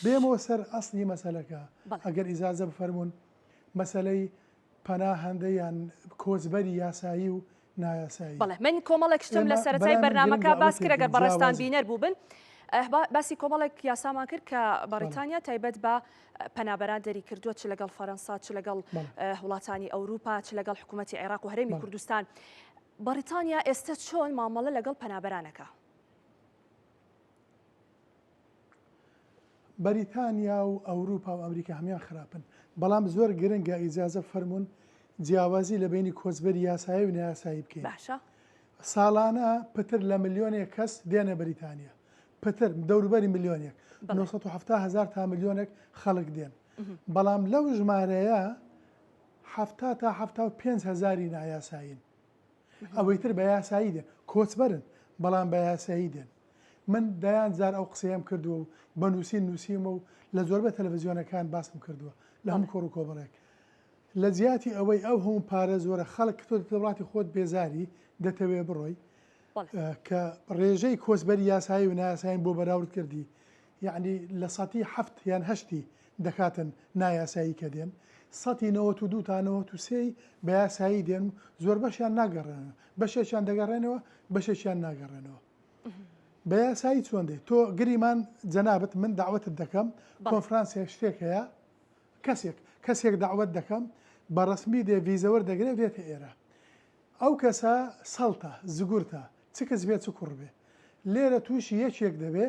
[SPEAKER 4] بێمەوە سەر ئەسلی مەسەلەکە ئەگەر ئیزازە بفەرمونون مەسەلەی پەناهەندە یان کۆچبەری یاسایی و نایاسایی.
[SPEAKER 1] بەڵێ من کۆمەڵێک شتم لە
[SPEAKER 4] ئێمە
[SPEAKER 1] سەرەتای
[SPEAKER 4] بەلای من
[SPEAKER 1] بەرنامەکە
[SPEAKER 4] گرنگە ئەوە
[SPEAKER 1] باس کرد ئەگەر
[SPEAKER 4] تێبگەین
[SPEAKER 1] بەڕێزتان
[SPEAKER 4] جیاوازی.
[SPEAKER 1] بینەر بووبن ئه، با- باسی کۆمەڵێک یاسامان کرد کە
[SPEAKER 4] بەڵێ.
[SPEAKER 1] بەڕیتانیا تایبەت بە پەنابەران دەری کردووە چ لەگەڵ فەرەنسا چ لەگەڵ
[SPEAKER 4] بەڵێ.
[SPEAKER 1] ئه، وڵاتانی ئەوروپا چ لەگەڵ حکوومەتی عێراق و هەرێمی
[SPEAKER 4] بەڵێ.
[SPEAKER 1] کوردستان بەڕیتانیا ئێستە چۆن مامەڵە لەگەڵ پەنابەرانەکە؟
[SPEAKER 4] بەریتانیا و ئەوروپا و ئەمریکا هەموان خراپن بەڵام زۆر گرنگە ئیجازە فەرموون جیاوازی لە بەینی کۆچبەری یاسایی و نایاسایی بکەین.
[SPEAKER 1] باشە.
[SPEAKER 4] ساڵانە پتر لە ملیۆنێک کەس دێنە بەریتانیا پتر دەوروبەری ملیۆنێک
[SPEAKER 1] بەڵێ.
[SPEAKER 4] 970 هەزار تا ملیۆنێک خەڵک دێن بەڵام لەو ژمارەیە 70 تا 75 هەزاری نایاسایین ئەوەی تر بە یاسایی دێن کۆچبەرن بەڵام بە یاسایی دێن من دەیان جار ئەو قسەیەم کردووە و بە نووسین نووسیومە و لە زۆربەی تەلەڤزیۆنەکان باسم کردووە لە هەموو کۆڕ و کۆبەڵێک. لە جیاتی ئەوەی ئەو هەموو پارە زۆرە خەڵک تۆ لە وڵاتی خۆت بێزاری دەتەوێ بڕۆی کە ڕێژەی کۆچبەری یاسایی و نایاساییم بۆ بەراورد کردی یەعنی لە سەتی حەفت یان هەشتی دەکاتن نایاسایی کە دێن سەتی 92 تا 93 بە یاسایی دێن و زۆربەشیان ناگەڕێنەوە بەشێکیان دەگەڕێنەوە بەشێکیان ناگەڕێنەوە. بە یاسایی چۆن دێ تۆ گریمان جەنابت من داوەتت دەکەم کۆنفرانسێک شتێک هەیە کەسێک کەسێک داوەت دەکەم بە ڕسمی دێ ڤیزەوەر دەگرێت دێتە ئێرە ئەو کەسە سەڵتە زگورتە چ کچ بێ چ کوڕ بێ لێرە تووشی یەکێک دەبێ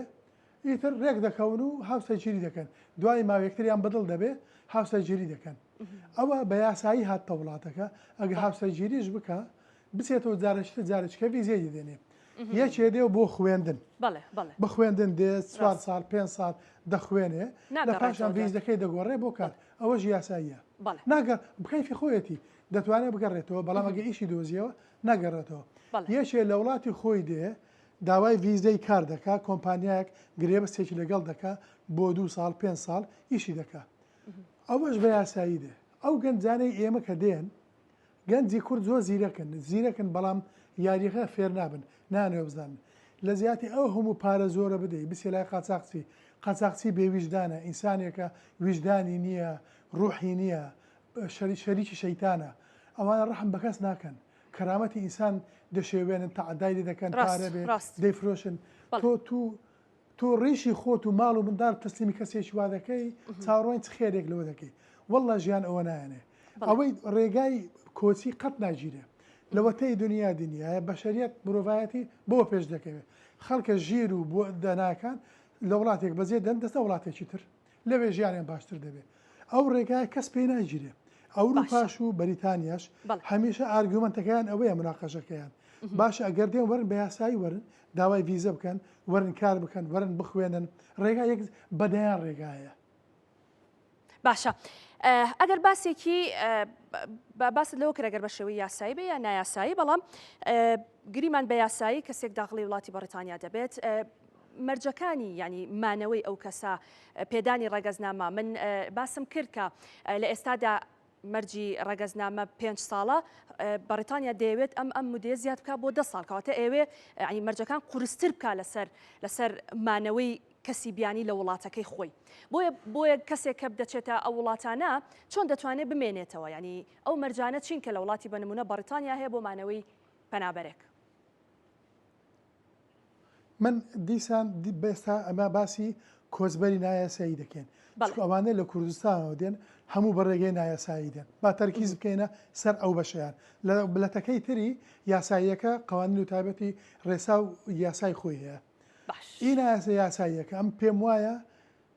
[SPEAKER 4] ئیتر ڕێک دەکەون و هاوسەرگیری دەکەن دوای ماوێکتریان بەدڵ دەبێ هاوسەرگیری دەکەن ئەوە بە یاسایی هاتتە وڵاتەکە ئەگە هاوسەرگیریش بکە بچێتەوە جارێکی تر جارێکیکە ڤیزەی دەدەنێ یەکێ دێ و بۆ خوێندن
[SPEAKER 1] بەڵێ بەڵێ
[SPEAKER 4] بە خوێندن دێ چوار
[SPEAKER 1] ڕاست.
[SPEAKER 4] ساڵ پێنج ساڵ دەخوێنێ لە
[SPEAKER 1] ناگەڕێتەوە
[SPEAKER 4] پاشان
[SPEAKER 1] دواتر.
[SPEAKER 4] ڤیزەکەی دەگۆڕێ بۆ کار ئەوەش یاساییە
[SPEAKER 1] بەڵێ.
[SPEAKER 4] ناگەڕ بکەیفی خۆیەتی دەتوانێت بگەڕێتەوە بەڵام ئەگە ئیشی دۆزیەوە ناگەڕێتەوە
[SPEAKER 1] بەڵێ.
[SPEAKER 4] یەکێ لە وڵاتی خۆی دێ داوای ڤیزەی کار دەکا کۆمپانیایەک گرێبەستێکی لەگەڵ دەکا بۆ دوو ساڵ پێنج ساڵ ئیشی دەکا ئەوەش بە یاسایی دێ ئەو گەنجانەی ئێمە کە دێن گەنجی کورد زۆر زیرەکن زیرەکن بەڵام یاریەکە فێر نابن نانەوێ بزانن لە جیاتی ئەو هەموو پارە زۆرە بدەی بچێ لای قاچاخچی قاچاخچی بێ ویژدانە ئینسانێکە ویژدانی نییە ڕوحی نییە شەریکی شەیتانە ئەوانە ڕەحم بە کەس ناکەن. کەرامەتی ئینسان دەشێوێنن تەعەدای لێ دەکەن
[SPEAKER 1] ڕاست
[SPEAKER 4] پارە بێ
[SPEAKER 1] ڕاست
[SPEAKER 4] دەیفرۆشن
[SPEAKER 1] بەڵێ.
[SPEAKER 4] تۆ تو تۆ ڕیشی خۆت و ماڵ و منداڵ تەسلیمی کەسێکی وا دەکەی چاوەڕوانی چ خێرێک لەوە دەکەی واللە ژیان ئەوە نایەنێ ئەوەی ڕێگای کۆچی قەت ناگیرێ لەوەتەی دنیا دنیایە بەشەریەت مرۆڤایەتی بەوە پێش دەکەوێ خەڵکە ژیر و بۆ داناکان لە وڵاتێک بەجێ دەن دەستە وڵاتێکی تر لەوێ ژیانیان باشتر دەبێ ئەو ڕێگایە کەس پێی ناگیرێ ئەوروپاش و بەریتانیاش هەمیشە argument ەکەیان ئەوەیە مناقەشەکەیان باشە ئەگەر دێن وەرن بە یاسایی وەرن داوای ڤیزە بکەن وەرن کار بکەن وەرن بخوێنن ڕێگا یەک بەدەیان ڕێگایە.
[SPEAKER 1] باشە ئەگەر باسێکی باست لەوە کرد ئەگەر بە شێوەی یاسایی بێ یا نایاسایی بەڵام گریمان بە یاسایی کەسێک داخڵی وڵاتی بەڕیتانیا دەبێت مەرجەکانی یعنی مانەوەی ئەو کەسە پێدانی ڕەگەزنامە من باسم کرد کە لە ئێستادا مەرجی ڕەگەزنامە پێنج ساڵە بەڕیتانیا دەیەوێت ئەم ئەم مدەیە زیاد بکات بۆ دە ساڵ کەواتە ئەوێ ینی مەرجەکان قورستر بکات لەسەر لەسەر مانەوەی کەسی بیانی لە وڵاتەکەی خۆی بۆیە بۆیە کەسێک کە دەچێتە ئەو وڵاتانە چۆن دەتوانێت بمێنێتەوە ینی ئەو مەرجانە چین کە لە وڵاتی بە نمونە بەڕیتانیا هەیە بۆ مانەوەی پەنابەرێک؟
[SPEAKER 4] من دیسان ئێستا ئەمە باسی کۆچبەری نایاسایی دەکەین چونکە ئەوانە لە کوردستانەوە دێن هەموو بە ڕێگەی نایاسایی دێن با تەرکیز بکەینە سەر ئەو بەشیان لە بلەتەکەی تری یاساییەکە قوانین و تایبەتی ڕێسا و یاسای خۆی هەیە ئی نایاسە یاساییەکە ئەم پێم وایە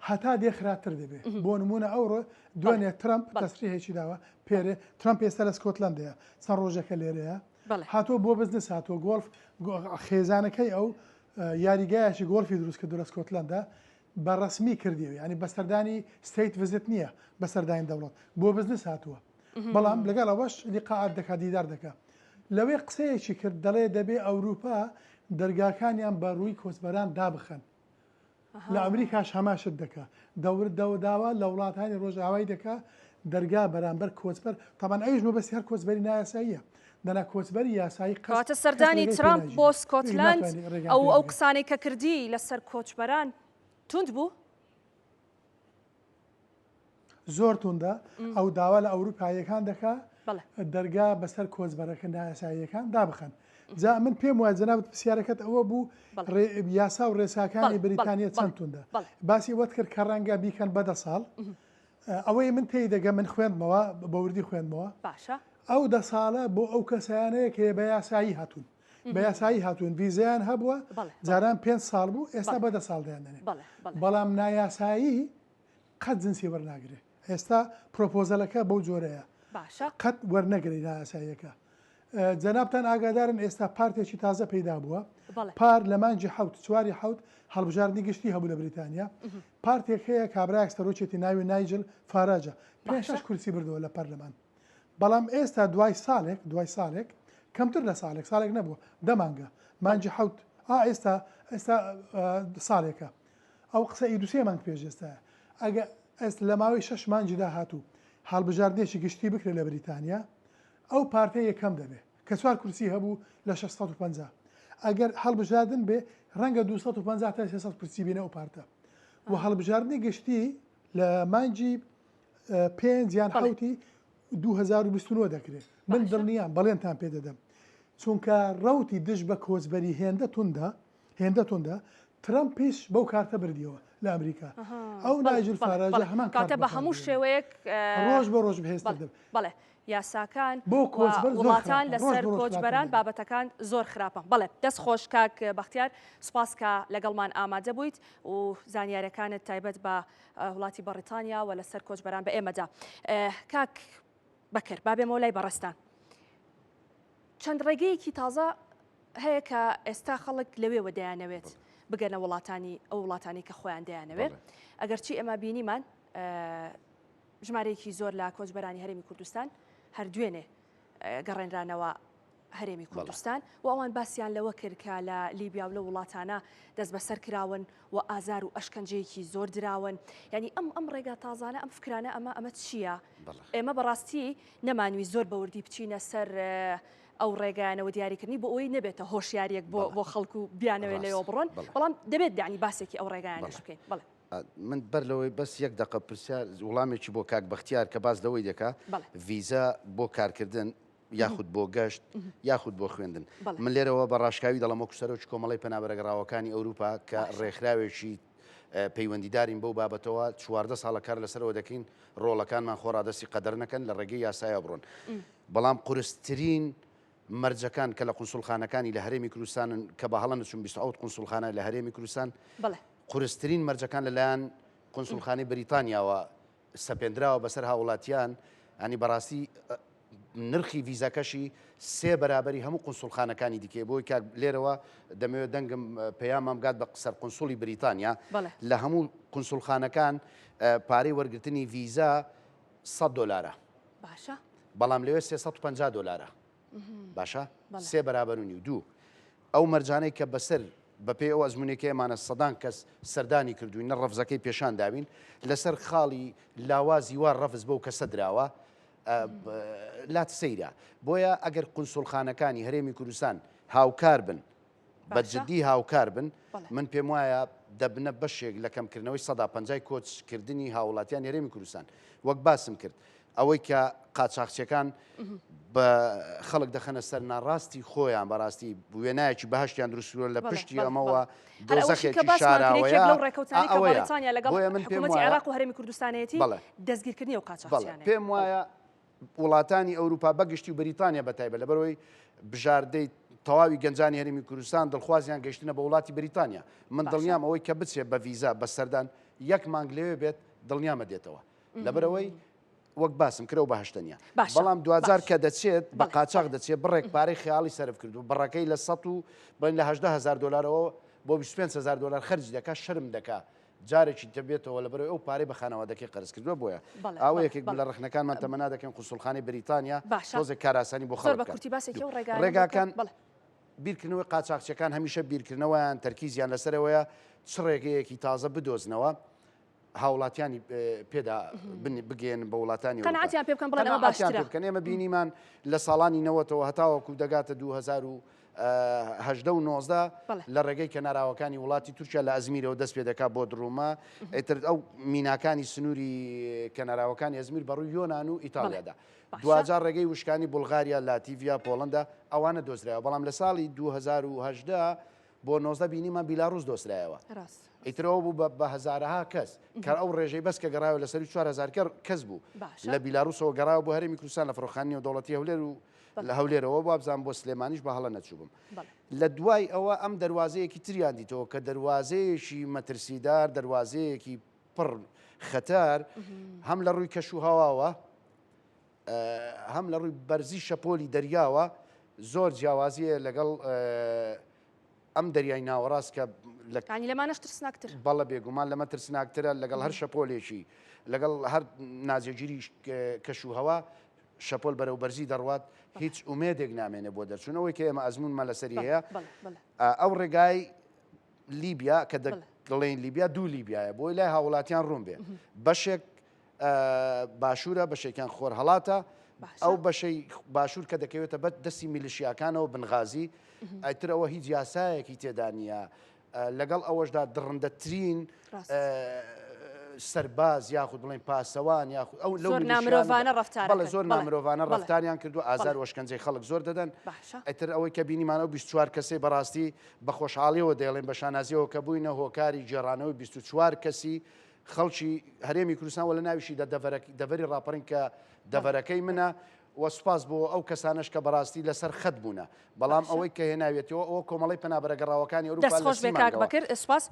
[SPEAKER 4] هەتا دێ خراپتر دەبێ بۆ نمونە ئەوڕۆ دوێنێ ترەمپ تەسریحێکی داوە پێرێ ترەمپ ئێستا لە سکۆتلەندەیە چەند ڕۆژێکە لێرەیە هاتووە بۆ بزنس هاتووە گۆڵف خێزانەکەی ئەو یاریگایەکی گۆڵفی دروست کردو لە سکۆتلەندا بە ڕسمی کردیەوە ینی بە سەردانی state visit نییە بە سەردانی دەوڵەت بۆ بزنس هاتووە بەڵام لەگەڵ ئەوەش لیقاعات دەکات دیدار دەکات لەوێ قسەیەکی کرد دەڵێ دەبێ ئەوروپا دەرگاکانیان بە ڕووی کۆچبەران دابخەن لە ئەمریکاش هەمان شت دەکا دەور داوا لە وڵاتانی ڕۆژئاوای دەکا دەرگا بەرامبەر کۆچبەر تەبعەن ئەویش مەبەستی هەر کۆچبەری نایاساییە دەنا کۆچبەری یاسایی قەس
[SPEAKER 1] کەواتە
[SPEAKER 4] کەس
[SPEAKER 1] سەردانی
[SPEAKER 4] ڕێگەی پێ
[SPEAKER 1] ترامپ بۆ
[SPEAKER 4] ناگیرێ ئەویش
[SPEAKER 1] سکۆتلەند
[SPEAKER 4] ناتوانێ ڕێگەیان
[SPEAKER 1] ئەو
[SPEAKER 4] پێ
[SPEAKER 1] ئەو
[SPEAKER 4] بگرێ.
[SPEAKER 1] قسانەی کە کردی لەسەر کۆچبەران توند بوو؟
[SPEAKER 4] زۆر توندە ئەو داوا لە ئەوروپاییەکان دەکا دەرگا بەسەر کۆچبەرەکە نایاساییەکان دابخەن جا من پێم وایە جەنابت پرسیارەکەت ئەوە بوو یاسا و ڕێساکانی بریتانیا چەند توندە باسی وەت کرد کە ڕەنگە بیکەن بە دە ساڵ ئەوەی من تێی دەگەم من خوێندمەوە بە وردی خوێندمەوە
[SPEAKER 1] باشە
[SPEAKER 4] ئەو دە ساڵە بۆ ئەو کەسانەیە کە بە یاسایی هاتوون بە یاسایی هاتوون ڤیزەیان هەبووە جاران پێ ساڵ بوو ئێستا بە دە ساڵ دەیان بەڵام نایاسایی قەت جنسی وەرناگرێ ئێستا پرۆپۆزەلەکە بەو جۆرەیە
[SPEAKER 1] باشە.
[SPEAKER 4] قەت وەرنەگرێ نایاساییەکە جەنابتان ئاگادارن ئێستا پارتێکی تازە پەیدا بووە
[SPEAKER 1] بەڵێ.
[SPEAKER 4] پار لە مانگی حەوت چواری حەوت هەڵبژاردنی گشتی هەبوو لە بریتانیا پارتێک هەیە کابرایەک سەرۆکێتی ناوی نایجل فاراجە پێنج
[SPEAKER 1] باشە.
[SPEAKER 4] شەش کورسی بردەوە لە پەرلەمان بەڵام ئێستا دوای ساڵێک دوای ساڵێک کەمتر لە ساڵێک ساڵێک نەبووە دە مانگە مانگی حەوت ئا ئێستا ئێستا ساڵێکە ئەو قسە ئی دوسێ مانگ پێش ئێستایە. ئەگە ئێست لە ماوەی شەش مانگی داهاتوو هەڵبژاردنێکی گشتی بکرێت لە بریتانیا، ئەو پارتە یەکەم دەبێ کە چوار کورسی هەبوو لە 650. ئەگەر هەڵبژاردن بێ ڕەنگە 250 تا 300 کورسی بێنە ئەو پارتە. و هەڵبژاردنی گشتی لە مانگی پێنج یان حەوتی 2029 دەکرێت. من دڵنیام بەڵێنتان پێ دەدەم. چونکە ڕەوتی دژ بە کۆچبەری هێندە توندە هێندە توندە ترەمپیش بەو کارتە بردیەوە لە ئەمریکا ئەو نایجل فاراجە هەمان کارت
[SPEAKER 1] کاتە بە هەموو شێوەیەک
[SPEAKER 4] ڕۆژ بە ڕۆژ بەهێزتر دەبێت.
[SPEAKER 1] بەڵێ یاساکان
[SPEAKER 4] بۆ کۆچبەر زۆر
[SPEAKER 1] وڵاتان
[SPEAKER 4] خراپە، ڕۆژ
[SPEAKER 1] لەسەر
[SPEAKER 4] بە ڕۆژ خراپتر
[SPEAKER 1] کۆچبەران
[SPEAKER 4] دەبێت.
[SPEAKER 1] بابەتەکان زۆر خراپە. بەڵێ دەست خۆش کاک بەختیار سوپاس کە لەگەڵمان ئامادە بوویت و زانیاریەکانت تایبەت بە وڵاتی بەڕیتانیا و لەسەر کۆچبەران بە ئێمەدا. کاک بەکر با بێمەوە لای بەڕێزتان. چەند ڕێگەیەکی تازە هەیە کە ئێستا خەڵک لەوێوە دەیانەوێت بگەنە وڵاتانی ئەو وڵاتانی کە خۆیان دەیانەوێت ئەگەرچی ئێمە بینیمان ژمارەیەکی زۆر لە کۆچبەرانی هەرێمی کوردستان هەر دوێنێ گەڕێنرانەوە هەرێمی کوردستان و ئەوان باسییان لەوە کرد کە لە لیبیا و لە وڵاتانە دەست بەسەر کراون و ئازار و ئەشکەنجەیەکی زۆر دراون یعنی ئەم ئەم ڕێگا تازانە ئەم فکرانە ئەمە ئەمە چییە؟ ئێمە بەڕاستی نەمانویست زۆر بەوردی بچینە سەر ئەو ڕێگایانەوە دیاریکردنی بۆ ئەوەی نەبێتە هۆشیاریەک بۆ بۆ خەڵک و بیانەوێت لەوێ بڕۆن بەڵام دەبێت دانی باسێکی ئەو ڕێگایانەش بکەین بەڵێ.
[SPEAKER 2] من بەر لەوەی بەس یەک دەقە پرسیار وڵامێکی بۆ کاک بەختیار کە باس لەوەی دەکا ڤیزا بۆ کارکردن. یاخود بۆ گەشت یاخود بۆ خوێندن. من لێرەوە بە ڕاشکاوی دەڵێم وەکو سەرۆکی کۆمەڵەی پەنابەرەگەڕاوەکانی ئەوروپا کە ڕێکخراوێکی پەیوەندیدارین بەو بابەتەوە 14 ساڵە کار لەسەرەوە دەکەین ڕۆڵەکانمان خۆ ڕادەستی قەدەر نەکەن لە ڕێگەی یاسایە بڕۆن بەڵام قورسترین مەرجەکان کە لە قونسوڵخانەکانی لە هەرێمی کوردستانن کە بە هەڵە نەچوم 27 قونسوڵخانە لە هەرێمی کوردستان قورسترین مەرجەکان لەلایەن قونسوڵخانەی بریتانیاوە سەپێندراوە بەسەر هاوڵاتیان ینی بەڕاستی نرخی ڤیزاکەشی سێ بەرابەری هەموو قونسوڵخانەکانی دیکەیە بۆی کاک لێرەوە دەمەوێت دەنگم پەیامم گات بە سەر قونسوڵی بریتانیا لە هەموو قونسوڵخانەکان پارەی وەرگرتنی ڤیزا 100 دلارە
[SPEAKER 1] باشە
[SPEAKER 2] بەڵام لەوێ 350 دلارە باشە سێ بەرابەر و نیو دوو ئەو مەرجانەی کە بەسەر بەپێی ئەو ئەزموونەی کە ئێمانە سەدان کەس سەردانی کردووین نە ڕەفزەکەی پێشان داوین لەسەر خاڵی لاوازی وا ڕەفز بەو کەسە دراوە لات سەیرە بۆیە ئەگەر قونسوڵخانەکانی هەرێمی کوردستان هاوکار بن بە جدی هاوکار بن من پێم وایە دەبنە بەشێک لە کەمکردنەوەی سەدا پەنجای کۆچکردنی هاوڵاتیان هەرێمی کوردستان وەک باسم کرد ئەوەی کە قاچاخچیەکان بە خەڵک دەخەنە سەر ناڕاستی خۆیان بەڕاستی وێنایەکی بەهشتیان دروستکردووە لە پشتی ئەمەوە دۆزەخێکی شاراوەیە
[SPEAKER 1] ئەوەیە بۆیە من پێم وایە عێراق و هەرێمی کوردستانەتی دەستگیرکردنی ئەو قاچاخچیانە
[SPEAKER 2] پێم وایە وڵاتانی ئەوروپا بەگشتی و بەریتانیا بەتایبەت لەبەرەوەی بژاردەی تەواوی گەنجانی هەرێمی کوردستان دڵخوازیان گەیشتنە بە وڵاتی بەریتانیا من دڵنیام ئەوەی کە بچێت بە ڤیزا بە سەردان یەک مانگ لەوێ بێت دڵنیامە دێتەوە لەبەرئەوەی وەک باسم کرد ئەو بەهەشتە نییە
[SPEAKER 1] باشە
[SPEAKER 2] بەڵام دواجار
[SPEAKER 1] باش
[SPEAKER 2] کە دەچێت بە
[SPEAKER 1] بەڵێ
[SPEAKER 2] قاچاخ
[SPEAKER 1] بەڵێ
[SPEAKER 2] دەچێت بڕێک پارەی خەیاڵی سەرف کردو بڕەکەی لە سەد و بڵێن لە 18 هەزار دۆلارەوە بۆ 25 هەزار دۆلار خەرج دەکات شەرم دەکا جارێکی دەبێتەوە لەبەرئەوەی ئەو پارەی بە خانەوادەکەی قەرز کردووە بۆیە
[SPEAKER 1] بەڵێ
[SPEAKER 2] ئاوە
[SPEAKER 1] بەڵێ
[SPEAKER 2] یەکێک بوو
[SPEAKER 1] بەڵێ
[SPEAKER 2] لە ڕەخنەکانمان تەمەنا دەکەین قونسوڵخانەی بریتانیا
[SPEAKER 1] باشە
[SPEAKER 2] تۆزێک کارئاسانی بۆ
[SPEAKER 1] زۆر
[SPEAKER 2] خەڵک
[SPEAKER 1] بە
[SPEAKER 2] بکات
[SPEAKER 1] کورتی باسێکی
[SPEAKER 2] دوو
[SPEAKER 1] ئەو ڕێگایانە بۆ بکە
[SPEAKER 2] ڕێگاکان
[SPEAKER 1] بەڵێ
[SPEAKER 2] بیرکردنەوەی قاچاخچیەکان هەمیشە بیرکردنەوەیان تەرکیزیان لەسەرەوەیە چ ڕێگەیەکی تازە بدۆزنەوە هاوڵاتیانی پێدا بگەیەنن بە وڵاتانی ئەوروپا.
[SPEAKER 1] قەناعەتیان پێ بکەن بڵێن ئەمە
[SPEAKER 2] قەناعەتیان پێ
[SPEAKER 1] باشترە.
[SPEAKER 2] بکەن. ئێمە بینیمان لە ساڵانی نەوەتەوە هەتاوەکو دەگاتە 2018 و 19
[SPEAKER 1] بەڵێ.
[SPEAKER 2] لە ڕێگەی کەناراوەکانی وڵاتی تورکیا لە ئەزمیرەوە دەست پێ دەکات بۆ درومە ئیتر ئەو میناکانی سنووری کەناراوەکانی ئەزمیر بەڕووی یۆنان و
[SPEAKER 1] بەڵێ.
[SPEAKER 2] ئیتاڵیادا.
[SPEAKER 1] باشە.
[SPEAKER 2] دواجار ڕێگەی وشکانی بوڵغاریا، لاتیڤیا، پۆڵەندا ئەوانە دۆزرایەوە بەڵام لە ساڵی 2018 بۆ 19 بینیمان بیلاڕوس دۆزرایەوە.
[SPEAKER 1] ڕاست.
[SPEAKER 2] ئیتر ئەوە بوو بە هەزارەها کەس کە ئەو ڕێژەی بەس کە گەڕایەوە لە سەروی 4000 کەس بوو لە بیلاروسەوە گەڕاوە بۆ هەرێمی کوردستان لە فڕۆکخانەی نێودەوڵەتی هەولێر و لە هەولێرەوە وابزانم بۆ سلێمانیش بە هەڵە نەچووبم لە دوای ئەوە ئەم دەروازەیەکی تریان دیتەوە کە دەروازەیەکی مەترسیدار دەروازەیەکی پڕ خەتەر هەم لە ڕووی کەش و هەواوە هەم لە ڕووی بەرزی شەپۆلی دەریاوە زۆر جیاوازیە لەگەڵ ئەم دەریای ناوەڕاست کە
[SPEAKER 1] لە یانی لەمانەش ترسناکتر.
[SPEAKER 2] بەڵێ بێگومان لەمە ترسناکترە لەگەڵ هەر شەپۆلێکی لەگەڵ هەر ناجێگیری کەش و هەوا شەپۆل بەرەو بەرزی دەڕوات هیچ ئومێدێک نامێنێ بۆ دەرچوون ئەوەی کە ئێمە ئەزمونمان لەسەری هەیە ئەو ڕێگای لیبیا کە دەڵێن لیبیا دوو لیبیایە بۆی لای هاوڵاتیان ڕوون بێ بەشێک باشوورە بەشێکیان خۆرهەڵاتە ئەو بەشەی باشوور کە دەکەوێتە بەر دەستی میلشیاکانەوە بنغازی ئەتر ئەوە هیچ یاسایەکی تێدا نییە لەگەڵ ئەوەشدا دڕندەترین سەرباز یاخود بڵێن پاسەوان یاخود ئەو
[SPEAKER 1] لەو نامرۆڤانە ڕفتار
[SPEAKER 2] بەڵێ زۆر نامرۆڤانە ڕفتاریان کردو ئازار وەشکەنجەی خەڵک زۆر دەدەن ئەتر ئەوەی کە بینیمانەوە 24 کەسەی بەڕاستی بە خۆشحاڵیەوە دەیڵێن بە شانازیەوە کە بووینە هۆکاری گێڕانەوەی 24 کەسی خەڵکی هەرێمی کوردستان و لە ناویشیدا دەڤەری ڕاپەڕین کە دەڤەرەکەی منە و سوپاس بۆ ئەو کەسانەش کە بەڕاستی لەسەر خەت بوونە بەڵام ئەوەی کە هێناوێتەوە ئەوە کۆمەڵەی پەنابەرە گەڕاوەکانی ئەوروپا
[SPEAKER 1] دەست خۆش بێ کاک بەکر سوپاس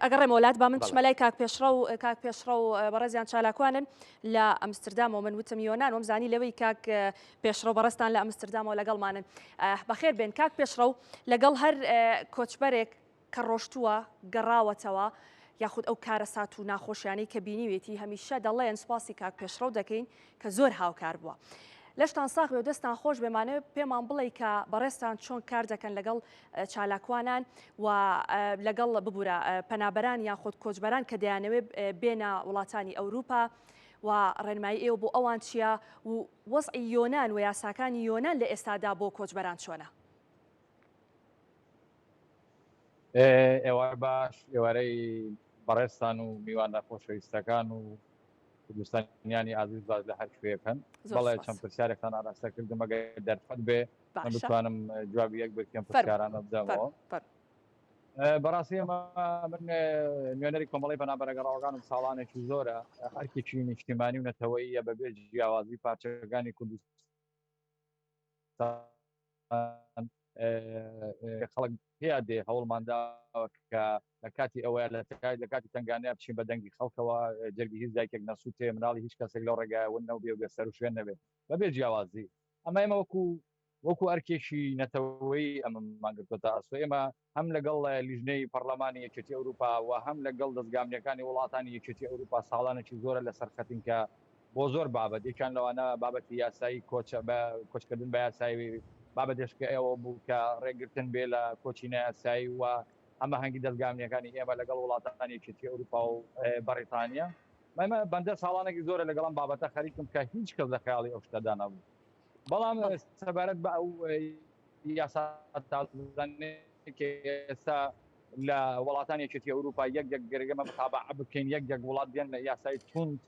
[SPEAKER 1] ئەگەڕێمەوە لات با من بچمە لای کاک پێشڕەو کاک پێشڕەو بەڕێزیان چالاکوانن لە ئەمستردامەوە من وتم یۆنان وم زانی لەوەی کاک پێشڕەو بەڕێزتان لە ئەمستردامەوە لەگەڵمانن بەخێر بێن کاک پێشڕەو لەگەڵ هەر کۆچبەرێک کە ڕۆشتووە گەڕاوەتەوە یاخود ئەو کارەسات و ناخۆشیانەی کە بینیوێتی هەمیشە دەڵێن سوپاسی کاک پێشڕەو دەکەین کە زۆر هاوکار بووە. لەشتان ساغ بێ و دەستان خۆش بێ مانەوێ پێمان بڵێ کە بەڕێزتان چۆن کار دەکەن لەگەڵ چالاکوانان و لەگەڵ ببورە پەنابەران یاخود کۆچبەران کە دەیانەوێ بێنە وڵاتانی ئەوروپا و ڕێنمایی ئێوە بۆ ئەوان چییە و وەزعی یۆنان و یاساکانی یۆنان لە ئێستادا بۆ کۆچبەران چۆنە؟
[SPEAKER 5] ئێوارە باش ئێوارەی بەڕێزتان و میوانە خۆشەویستەکان و. کوردستانیانی ئازیز باش لە هەر کوێیەک هەن. بەڵێ چەند پرسیارێکتان ئاراستە کردم ئەگەر دەرفەت بێ من بتوانم جوابی یەک بکەم پرسیارانە بدەمەوە. بەڕاستی ئەمە من نوێنەری کۆمەڵی پەنابەرە گەڕاوەکانم ساڵانێکی زۆرە ئەرکێکی نیشتیمانی و نەتەوەییە بەبێ جیاوازی پارچەکانی کوردستان خەڵک پێیا دێ هەوڵمان داوە کە لە کاتی ئەوەیە لە کاتی تەنگانەیە بچین بە دەنگی خەڵکەوە جەرگی هیچ دایکێک نەسووتێ مناڵی هیچ کەسێک لەو ڕێگایە ون نەبێ و بێ سەروشوێن نەبێ بەبێ جیاوازی ئەمە ئێمە وەکو وەکو ئەرکێکی نەتەوەیی ئەمەمان گرتووەتە ئەستۆ ئێمە هەم لەگەڵ لیژنەی پەرلەمانی یەکێتی ئەوروپا و هەم لەگەڵ دەزگا ئەمنییەکانی وڵاتانی یەکێتی ئەوروپا ساڵانێکی زۆرە لەسەر خەتین کە بۆ زۆر بابەت یەکیان لەوانە بابەتی یاسایی کۆچ بە کۆچکردن بە یاسایی بابەتێشکە ئەوە بوو کە ڕێگرتن بێ لە کۆچی نایاسایی و هەماهەنگی دەزگا ئەمنییەکانی ئێمە لەگەڵ وڵاتانی یەکێتی ئەوروپا و بەڕیتانیا. ئێمە بەندە ساڵانێکی زۆرە لەگەڵ ئەم بابەتە خەریکم کە هیچ کەس لە خەیاڵی ئەو شتەدا نەبوو. بەڵام سەبارەت بە ئەو یاسا تازانەی کە ئێستا لە وڵاتانی یەکێتی ئەوروپا یەک یەک گەرەگەمە متابعە بکەین یەک یەک وڵات دێن لە یاسای توند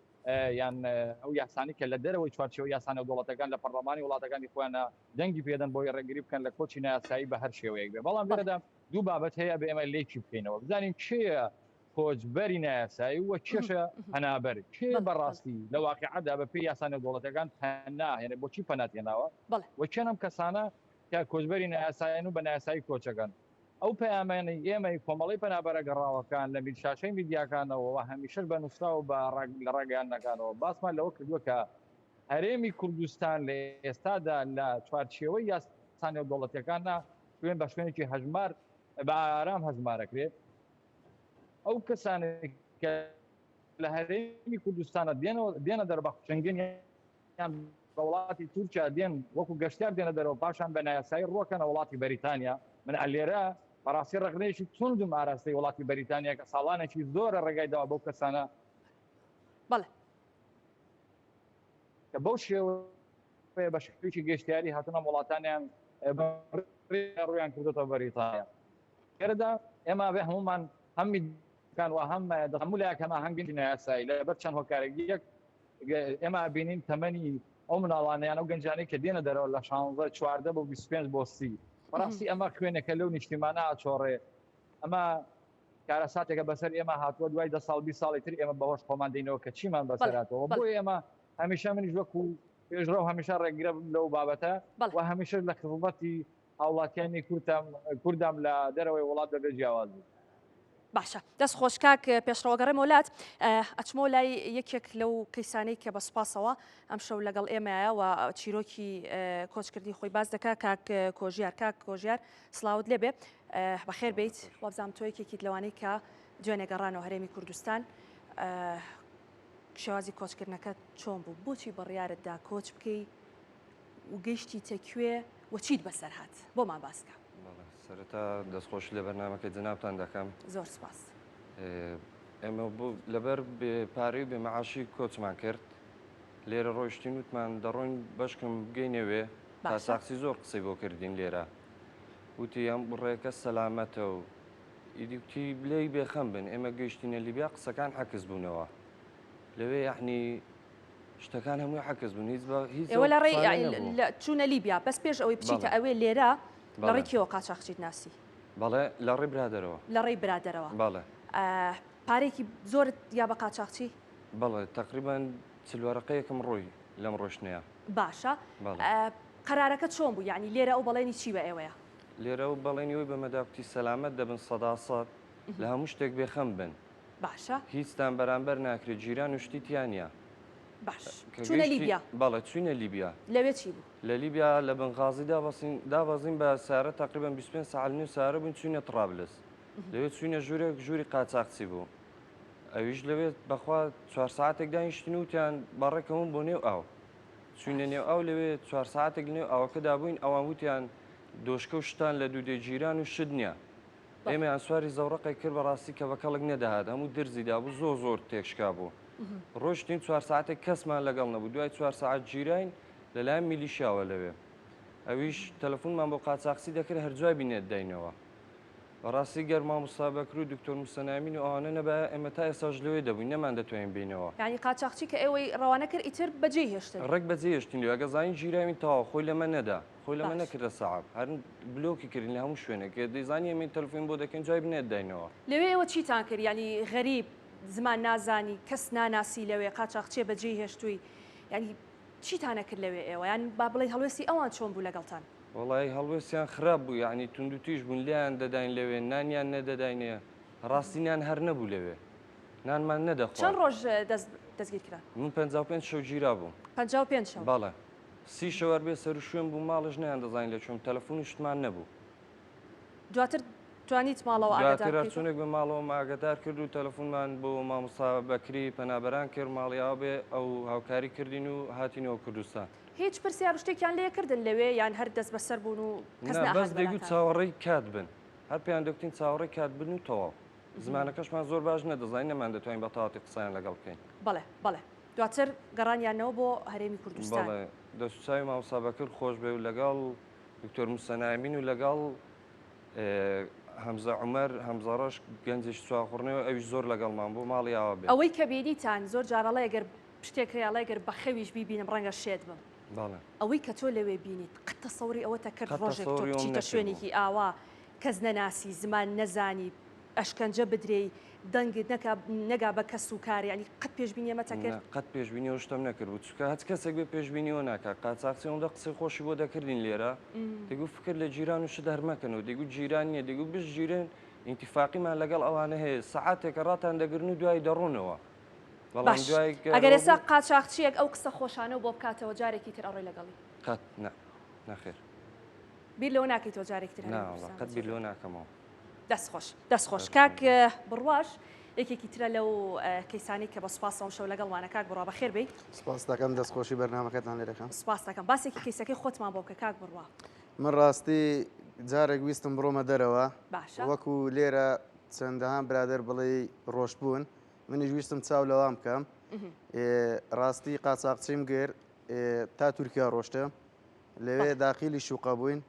[SPEAKER 5] یان ئەو یاسانی کە لە دەرەوەی چوارچێوە یاسا نێودەوڵەتەکان لە پەرلەمانی وڵاتەکانی خۆیانە دەنگی پێدەن بۆی ڕێگری بکەن لە کۆچی نایاسایی بە هەر شێوەیەک بێ بەڵام لێرەدا دوو بابەت هەیە بە ئێمە لێکی بکەینەوە بزانین کێیە کۆچبەری نایاسایی و کێشە پەنابەر کێ بەڕاستی لە واقعدا بە پێی یاسا نێودەوڵەتەکان پەنا هێنێ بۆچی پەنات هێناوە و کێن ئەم کەسانە کە کۆچبەری نایاسایین و بە نایاسایی کۆچەکەن ئەو پەیامانەی ئێمەی کۆمەڵەی پەنابەرە گەڕاوەکان لە شاشەی میدیاکانەوە و هەمیشەش بە نووسراو بە لە ڕاگەیاندنەکانەوە باسمان لەوە کردووە کە هەرێمی کوردستان لە ئێستادا لە چوارچێوەی یاسا نێودەوڵەتیەکاندا شوێن بە شوێنێکی هەژمار بە ئارام هەژمارەکرێت ئەو کەسانێک کە لە هەرێمی کوردستانە دێنە دەر بە شنگن یان بە وڵاتی تورکیا دێن وەکو گەشتیار دێنە دەرەوە پاشان بە نایاسایی ڕوەکەنە وڵاتی بەریتانیا من ئەلێرە بەڕاستی ڕەخنەیەکی توندم ئاراستەی وڵاتی بەریتانیا کە ساڵانێکی زۆرە ڕێگای داوە بەو کەسانە
[SPEAKER 1] بەڵێ
[SPEAKER 5] کە بەو شێوەیە بە شێوەیەکی گەشتیاری هاتوونە وڵاتانیان ڕویان کردوتە بەریتانیا لێرەدا ئێمە بێ هەمومان هەم میدیاکان و هەم هەموو لایەک هەماهەنگ بین نایاسایی لەبەر چەند هۆکارێک یەک ئێمە بینین تەمەنی ئەو مناڵانەیان ئەو گەنجانەی کە دێنە دەرەوە لە 16 14 بۆ 25 بۆ 30 بەڕاستی ئەمە خوێنێکە لەو نیشتیمانە ئاچۆڕێ ئەمە کارەساتێکە بەسەر ئێمە هاتووە دوای دە ساڵ 20 ساڵی تر ئێمە بەهۆش خۆمان دێینەوە کە چیمان بەسەر هاتووە بۆ ئێمە هەمیشە منیش وەکو پێشڕەو هەمیشە ڕێگرە لەو بابەتە و هەمیشە لە خزمەتی هاوڵاتیانی کوردام لە دەرەوەی وڵات بەبێ جیاوازی.
[SPEAKER 1] باشە دەست خۆش کاک پێشڕەوە گەڕێمەوە لات ئەچمەوە لای یەکێک لەو کەیسانەی کە بە سوپاسەوە ئەمشەو لەگەڵ ئێمەیە و چیرۆکی کۆچکردنی خۆی باس دەکا کاک کۆژیار کاک کۆژیار سڵاوت لێبێ بەخێر بیت وابزانام تۆ یەکێکیت لەوانەی کە دوێنێ گەڕانەوە هەرێمی کوردستان شێوازی کۆچکردنەکە چۆن بوو بۆچی بڕیارت دا کۆچ بکەی و گەیشتیتە کوێ و چیت بەسەر هات بۆمان باس کە.
[SPEAKER 6] بەڵێ سەرەتا دەستخۆشی لە بەرنامەکەی جەنابتان دەکەم.
[SPEAKER 1] زۆر سوپاس.
[SPEAKER 6] ئێمە لەبەر بێ پارەی و بێ مەعاشی کۆچمان کرد لێرە ڕۆیشتین وتمان دەڕۆین بەشکم بگەینە وێ قاچاخچی زۆر قسەی بۆ کردین لێرە وتی ئەم ڕێکە سەلامەتە و ئیدی وتی لێی بێخەم بن ئێمە گەیشتینە لیبیا قسەکان عەکس بوونەوە لەوێ یەعنی شتەکان هەمووی عەکس بوون هیچ بە هیچ
[SPEAKER 1] ئێوە لە ڕێی
[SPEAKER 6] قسانێ نەبوو.
[SPEAKER 1] لە چوونە لیبیا بەس پێش ئەوەی بچیتە
[SPEAKER 6] بەڵێ.
[SPEAKER 1] ئەوێ لێرە لە ڕێی
[SPEAKER 6] بەڵێ.
[SPEAKER 1] کێوە قاچاخچیت ناسی؟
[SPEAKER 6] بەڵێ لە ڕێی برادەرەوە.
[SPEAKER 1] لە ڕێی برادەرەوە.
[SPEAKER 6] بەڵێ.
[SPEAKER 1] پارەیەکی زۆرت یا بە قاچاخچی؟
[SPEAKER 6] بەڵێ تەقریبەن چل وەرەقەیەکم ڕۆی لەم ڕۆشتنەیا.
[SPEAKER 1] باشە
[SPEAKER 6] بەڵێ.
[SPEAKER 1] قەرارەکە چۆن بوو یانی لێرە ئەو بەڵێنی چی بە ئێوەیە؟
[SPEAKER 6] لێرە ئەو بەڵێنی وەی بە مەدا کوتی سەلامەت دەبن سەدا سەد لە هەموو شتێک بێخەم بن.
[SPEAKER 1] باشە.
[SPEAKER 6] هیچتان بەرامبەر ناکرێت جیران و شتی تیا نیە.
[SPEAKER 1] باش چونە لیبیا.
[SPEAKER 6] بەڵێ چوینە لیبیا.
[SPEAKER 1] لەوێ چی بوو؟
[SPEAKER 6] لە لیبیا لە بنغازی دابەزین دابەزین بە سەیارە تەقریبەن 25 سەعات نیو سەیارە بووین چوینە تڕابلس لەوێ چوینە ژوورێک ژووری قاچاخچی بوو ئەویش لەوێ بەخوا چوار سەعاتێک دانیشتین و وتیان بەڕێکەون بۆ نێو ئاو چوینە نێو ئاو لەوێ چوار سەعاتێک لەنێو ئاوەکەدا بووین ئەوان وتیان دۆشکە و شتان لە دوودێ جیران و شت نییە ئێمەیان سواری زەوڕەقێک کرد بەڕاستی کە بە کەڵک نەدەهات هەموو درزی دابوو زۆر زۆر تێکشکا بوو ڕۆشتین چوار ساعتێک کەسمان لەگەڵ نەبوو دوای چوار ساعت گیراین لەلایەن میلیشیاوە لەوێ ئەویش تەلەفۆنمان بۆ قاچاخچی دەکرد هەر جوابی نەداینەوە. بەڕاستی گەر مامۆستا بەکر و دکتۆر موسەنا ئەمین و ئەوانە نەبایە ئێمە تا ئێستاش لەوێ دەبووین نەمان دەتوانین بێینەوە.
[SPEAKER 1] یانی قاچاخچی کە ئێوەی ڕەوانە کرد ئیتر بەجێی هێشتن؟
[SPEAKER 6] ڕێک بەجێی هێشتین لەوێ ئەگەر زانی گیراوین تەواو خۆی لەمە نەدا خۆی لەمە
[SPEAKER 1] باش.
[SPEAKER 6] نەکردە سەعب هەر بلۆکی کردین لە هەموو شوێنێک کە دەیزانی ئێمەین تەلەفۆن بۆ دەکەین جوابی نەدەداینەوە.
[SPEAKER 1] لەوێ ئێوە چیتان کرد یانی غەریب زمان نازانی کەس ناناسی لەوێ قاچاخچیە بەجێی هێشتووی یانی چیتان ئەکرد لەوێ ئێوە یان با بڵێین هەڵوێستی ئەوان چۆن بوو لەگەڵتان؟
[SPEAKER 6] وەڵایی هەڵوێستیان خراپ بوو یەعنی توندوتیژ بوون لێیان دەداین لەوێ نانیان نەدەداینێ ڕاستی نان هەر نەبوو لەوێ نانمان نەدەخوارد.
[SPEAKER 1] چەند ڕۆژ دەست دەستگیر کران؟
[SPEAKER 6] من 55 شەو گیرا بووم.
[SPEAKER 1] 55 شەو؟
[SPEAKER 6] بەڵێ سی شەو هەر بێ سەروشوێن بووم ماڵش نەیاندەزانی لە کوێم تەلەفون و شتمان نەبوو.
[SPEAKER 1] دواتر توانیت ماڵەوە ئاگادار
[SPEAKER 6] دواتر
[SPEAKER 1] بکەیتەوە؟
[SPEAKER 6] هەرچۆنێک بێ ماڵەوەم ئاگادار کرد و تەلەفونمان بۆ مامۆستا بەکری پەنابەران کرد ماڵی ئاوا بێ ئەو هاوکاری کردین و هاتینەوە کوردستان.
[SPEAKER 1] هیچ پرسیار و شتێکیان لێ کردن لەوێ یان هەر دەستبەسەر بوون و کەس
[SPEAKER 6] نا
[SPEAKER 1] نەئەهات
[SPEAKER 6] بەس دەیگوت
[SPEAKER 1] بەلاتان؟
[SPEAKER 6] چاوەڕێی کات بن هەر پێیان دەگوتین چاوەڕێی کات بن و تەواو. زمانەکەشمان زۆر باش نەدەزانی نەماندەتوانی بە تەواوەتی قسەیان لەگەڵ بکەین.
[SPEAKER 1] بەڵێ بەڵێ دواتر گەڕانیانەوە بۆ هەرێمی کوردستان.
[SPEAKER 6] بەڵێ دەست و چاوی مامۆستا بەکر خۆش بێ و لەگەڵ دکتۆر موسەنا ئەمین و لەگەڵ هەمزە عومەر، هەمزە ڕەش، گەنجێکی چواخوڕنەوە ئەویش زۆر لەگەڵمان بوو، ماڵی ئاوا بێ.
[SPEAKER 1] ئەوەی کە بینیتان زۆر جار ئەڵێ گەر شتێک هەیە ئەڵێ گەر بە خەویش بیبینم ڕەنگە شێت بم.
[SPEAKER 6] بەڵێ.
[SPEAKER 1] ئەوەی کە تۆ لەوێ بینیت قەت تەسەوری ئەوەتە کرد
[SPEAKER 6] قەت
[SPEAKER 1] ڕۆژێک تۆ
[SPEAKER 6] تەسەوری ئەوەم
[SPEAKER 1] بچیتە
[SPEAKER 6] نەکردبوو.
[SPEAKER 1] شوێنێکی ئاوا کەس نەناسی، زمان نەزانی، ئەشکەنجە بدرێی، دەنگت نەکا نەگا بە کەس و کار یانی قەت پێشبینی ئەمەتە کرد؟
[SPEAKER 6] نا قەت پێشبینی ئەو شتەم نەکردبوو چونکە هەچ کەسێک بێ پێشبینی ئەوە ناکا قاچاخچی ئەوەندە قسەی خۆشی بۆ دەکردین لێرە دەیگوت فکر لە جیران و شت هەر مەکەنەوە دەیگوت جیران نییە دەیگوت بشگیرێن ئینتیفاقیمان لەگەڵ ئەوانە هەیە سەعاتێکە ڕاتان دەگرن و دوای دەڕۆنەوە بەڵام
[SPEAKER 1] باش
[SPEAKER 6] دوای
[SPEAKER 1] ئەگەر
[SPEAKER 6] گەرەوە
[SPEAKER 1] ئێستا
[SPEAKER 6] بوو
[SPEAKER 1] قاچاخچییەک ئەو قسە خۆشانەو بۆ بکاتەوە جارێکی تر ئەڕۆی لەگەڵی؟
[SPEAKER 6] قەت نا نەخێر.
[SPEAKER 1] بیر لەوە ناکەیتەوە جارێکی تر
[SPEAKER 6] نا
[SPEAKER 1] هەرێمی
[SPEAKER 6] وەڵا
[SPEAKER 1] کوردستان
[SPEAKER 6] قەت بیر
[SPEAKER 1] بەجێ
[SPEAKER 6] لەوە ناکەمەوە.
[SPEAKER 1] دەست خۆش دەست خۆش کاک بڕواش یەکێکی ترە لەو کەیسانەی کە بە سوپاسەوە ئەمشەو لەگەڵمانە کاک بڕوا بەخێر بێی.
[SPEAKER 7] سپاست دەکەم دەست خۆشی بەرنامەکەتان لێ دەکەم.
[SPEAKER 1] سپاست دەکەم باسێکی کەیسەکەی خۆتمان بۆ بکە کاک بڕوا.
[SPEAKER 7] من ڕاستی جارێک ویستم بڕۆمە دەرەوە
[SPEAKER 1] باشە.
[SPEAKER 7] وەکو لێرە چەندەهان برادەر بڵێی ڕۆشتبوون منیش ویستم چاو لەوان بکەم ڕاستی قاچاقچیم گرت تا تورکیا ڕۆشتم لەوێ داخیلی شوقە بووین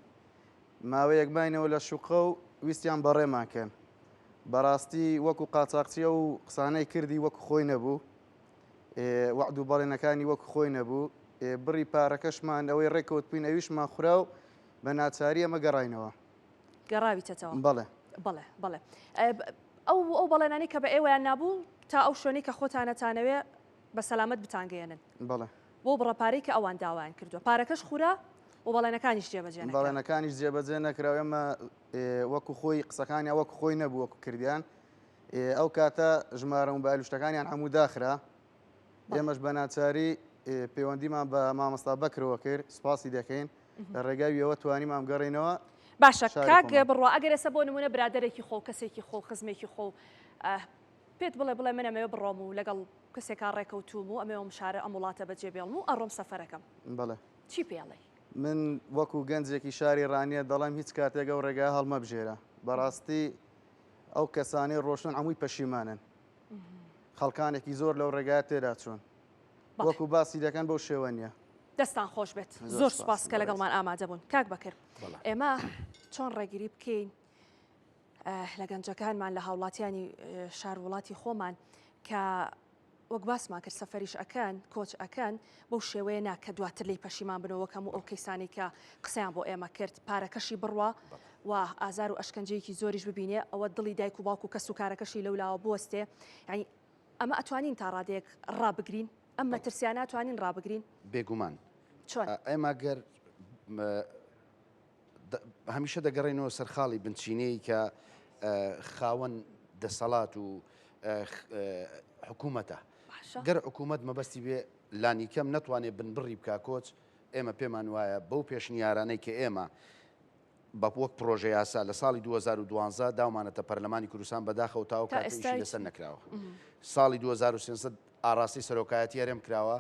[SPEAKER 7] ماوەیەک ماینەوە لە شوقە و ویستیان بەڕێمان کەن. بەڕاستی وەکو قاچاقچی ئەو قسانەی کردی وەکو خۆی نەبوو. وەعد و بەڵێنەکانی وەکو خۆی نەبوو. بڕی پارەکەشمان ئەوەی ڕێکەوتبووین ئەویشمان خورا و بە ناچاری ئەمە گەڕاینەوە.
[SPEAKER 1] گەڕاویتەتەوە؟
[SPEAKER 7] بەڵێ.
[SPEAKER 1] بەڵێ، بەڵێ. ئەو ئەو بەڵێنانەی کە بە ئێوەیان نابوو تا ئەو شوێنەی کە خۆتانەتانەوێ بە سەلامەت بتانگەیەنن.
[SPEAKER 7] بەڵێ.
[SPEAKER 1] بەو بڕە پارەی کە ئەوان داوایان کردووە. پارەکەش خورا و بەڵێنەکانیش جێبەجێ نەکرا.
[SPEAKER 7] بەڵێنەکانیش جێبەجێ نەکرا و ئێمە وەکو خۆی قسەکانیان وەکو خۆی نەبوو وەکو کردیان. ئەو کاتە ژمارە مۆبایل و شتەکانیان هەموو داخرا. ئێمەش بە ناچاری پەیوەندیمان بە مامۆستا بەکرەوە کرد، سوپاسی دەکەین. لە ڕێگای ویەوە توانیمان بگەڕێینەوە
[SPEAKER 1] باشە
[SPEAKER 7] شاری
[SPEAKER 1] کاک
[SPEAKER 7] خۆمان.
[SPEAKER 1] بڕوا ئەگەر ئێستا بۆ نموونە برادەرێکی خۆ و کەسێکی خۆ و خزمێکی خۆ و پێت بڵێ بڵێ من ئەمەوێ بڕۆم و لەگەڵ کەسێکا ڕێکەوتووم و ئەمەوێ ئەم شارە ئەم وڵاتە بەجێ بێڵم و ئەڕۆم سەفەرەکەم.
[SPEAKER 7] بەڵێ.
[SPEAKER 1] چی پێ ئەڵێی؟
[SPEAKER 7] من وەکو گەنجێکی شاری ڕانیە دەڵێم هیچ کاتێک ئەو ڕێگایە هەڵمەبژێرە. بەڕاستی ئەو کەسانەی ڕۆشتن هەمووی پەشیمانن. خەڵکانێکی زۆر لەو ڕێگایە تێدا چوون. وەکو باسی دەکەن بەو شێوە نییە.
[SPEAKER 1] دەستان خۆش بێت. زۆر سوپاس کە لەگەڵمان ئامادە بوون. کاک بەکر ئێمە چۆن ڕێگری بکەین لە گەنجەکانمان لە هاوڵاتیانی شار وڵاتی خۆمان کە وەک باسمان کرد سەفەریش ئەکەن کۆچ ئەکەن بەو شێوەیە نا کە دواتر لی پەشیمان بنەوە وەک هەموو ئەو کەیسانەی کە قسەیان بۆ ئێمە کرد پارەکەشی بڕوا و ئازار و ئەشکەنجەیەکی زۆریش ببینێ ئەوە دڵی دایک و باوک و کەس و کارەکەشی لەولاوە بوەستێ یعنی ئەمە ئەتوانین تا ڕادەیەک ڕابگرین ئەم مەترسیانە توانین ڕابگرین
[SPEAKER 2] بێگومان
[SPEAKER 1] چۆن
[SPEAKER 2] ئێمە گەر هەمیشە دەگەڕێینەوە سەر خاڵی بنچینەیی کە خاوەن دەسەڵات و حکوومەتە. گەر حکوومەت مەبەستی بێ لانیکەم نەتوانێت بنبڕی بکا کۆچ، ئێمە پێمان وایە بەو پێشنیارانەی کە ئێمە بە وەک پرۆژە یاسا لە ساڵی 2012 داومانەتە پەرلەمانی کوردستان بەداخەوە تاو
[SPEAKER 1] تا
[SPEAKER 2] کاتە
[SPEAKER 1] ئێستا
[SPEAKER 2] ئیشی لەسەر نەکراوە. ساڵی 2013 ئاڕاستەی سەرۆکایەتی هەرێم کراوە،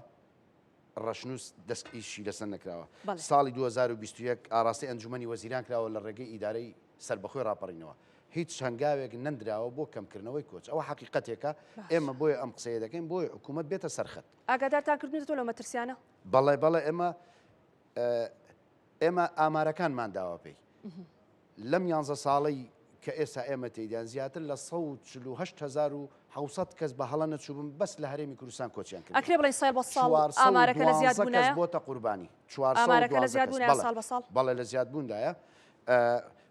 [SPEAKER 2] ڕەشنووس دەست ئیشی لەسەر نەکراوە. ساڵی 2021 ئاڕاستەی ئەنجومەنی وەزیران کراوە لە ڕێگەی ئیدارەی سەربەخۆی ڕاپەڕینەوە. هیچ هەنگاوێک نەندراوە بۆ کەمکردنەوەی کۆچ. ئەوە حەقیقەتێکە، ئێمە بۆیە ئەم قسەیە دەکەین، بۆیە حکوومەت بێتە سەر خەت.
[SPEAKER 1] ئاگادارتان کردوونەتەوە لەو مەترسیانە؟
[SPEAKER 2] بەڵێ، بەڵێ، ئێمە ئێمە ئامارەکانمان داوە پێی. لەم یانزە ساڵەی کە ئێستا ئێمە تێیدان زیاتر لە 1487 کەس بە هەڵە نەچووبم بەس لە هەرێمی کوردستان کۆچیان کردووە.
[SPEAKER 1] ئەکرێ بڵێین ساڵ بە ساڵ ئامارەکە لە
[SPEAKER 2] 412 کەس
[SPEAKER 1] زیادبوونایە؟
[SPEAKER 2] بۆتە قوربانی.
[SPEAKER 1] ئامارەکە لە
[SPEAKER 2] 412 کەس
[SPEAKER 1] زیادبوونایە
[SPEAKER 2] بەڵێ
[SPEAKER 1] ساڵ بە ساڵ؟
[SPEAKER 2] بەڵێ لە زیادبووندایە.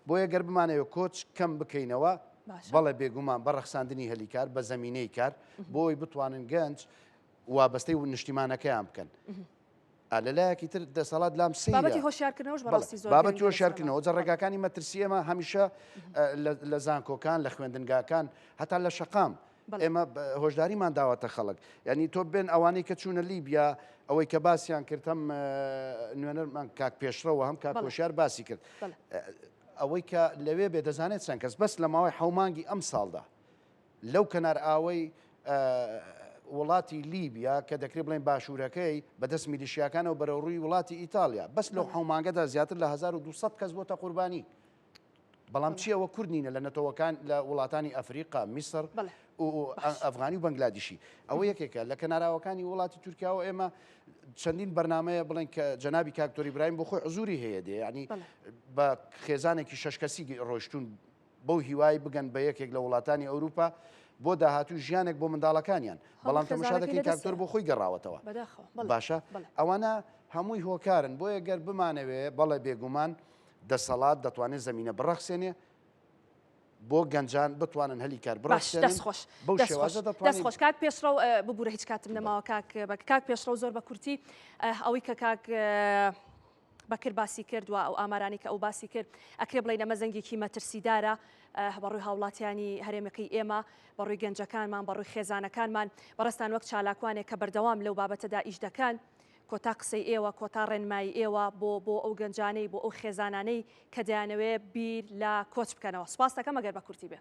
[SPEAKER 2] بۆیە گەر بمانەوێت کۆچ کەم بکەینەوە
[SPEAKER 1] باشە.
[SPEAKER 2] بەڵێ بێگومان بە ڕەخساندنی هەلی کار بە زەمینەی کار بۆی بتوانن گەنج وابەستەی نیشتیمانەکەیان بکەن. لە لایەکی تر دەسەڵات لام سەیرە.
[SPEAKER 1] بابەتی هۆشیارکردنەوەش بەڕاستی زۆر
[SPEAKER 2] بابەتی
[SPEAKER 1] گرنگە لەسەر
[SPEAKER 2] هۆشیارکردنەوە جا
[SPEAKER 1] بەڵێ.
[SPEAKER 2] ڕێگاکانی مەترسی ئێمە هەمیشە لە زانکۆکان لە خوێندنگاکان هەتا لە شەقام
[SPEAKER 1] بەڵێ.
[SPEAKER 2] ئێمە هۆشداریمان داوەتە خەڵک یعنی تۆ بێن ئەوانەی کە چوونە لیبیا ئەوەی کە باسیان کرد هەم نوێنەرمان کاک پێشڕەوە هەم کاک
[SPEAKER 1] بەڵێ.
[SPEAKER 2] هۆشیار باسی کرد
[SPEAKER 1] بەڵێ.
[SPEAKER 2] ئەوەی کە لەوێ بێ دەزانێت چەند کەس بەس لە ماوەی حەومانگی ئەم ساڵدا لەو کەنارئاوەی وڵاتی لیبیا کە دەکرێت بڵێن باشوورەکەی بەدەست میلیشیاکانەوە بەرەو ڕووی وڵاتی ئیتاڵیا بەس لەو حەومانگەدا زیاتر لە 1200 کەس بۆتە قوربانی بەڵام چی ئەوە کورد نینە لە نەتەوەکان لە وڵاتانی ئەفریقا میسر و ئەفغانی و بەنگلادیشی ئەوە یەکێکە لە کەناراوەکانی وڵاتی تورکیاوە ئێمە چەندین بەرنمەیە بڵێن کە جەنابی کاک دکتۆر ئیبراهیم بۆ خۆی حزوری هەیە دێ ینی بە خێزانێکی شش کەسی ڕۆشتون بەو هیوای بگەن بە یەکێک لە وڵاتانی ئەوروپا بۆ داهاتووی ژیانێک بۆ منداڵەکانیان، بەڵام تەمەشا دەکەین کاک دکتۆر بۆ خۆی گەڕاوەتەوە. باشە ئەوانە هەمووی هۆکارن، بۆیە گەر بمانەوێ بەڵێ بێگومان دەسەڵات دەتوانێت زەمینە بڕەخسێنێ بۆ گەنجان بتوانن هەلی کار بڕەخسێنن بەو شێوازە دەتوانین.
[SPEAKER 1] دەست خۆش کاک پێشڕەو، ببورە هیچ کاتم نەماوە کاک کاک پێشڕەو زۆر بە کورتی ئەوەی کە کاک بەکر باسی کرد و ئەو ئامارانەی کە ئەو باسی کرد ئەکرێ بڵێین ئەمە زەنگێکی مەترسیدارە بەڕووی هاوڵاتیانی هەرێمەکەی ئێمە بەڕووی گەنجەکانمان بەڕووی خێزانەکانمان بەڕێزتان وەک چالاکوانێک کە بەردەوام لەو بابەتەدا ئیش دەکەن کۆتا قسەی ئێوە کۆتا ڕێنمایی ئێوە بۆ بۆ ئەو گەنجانەی بۆ ئەو خێزانانەی کە دەیانەوێ بیر لە کۆچ بکەنەوە سوپاس دەکەم ئەگەر بە کورتی بێ.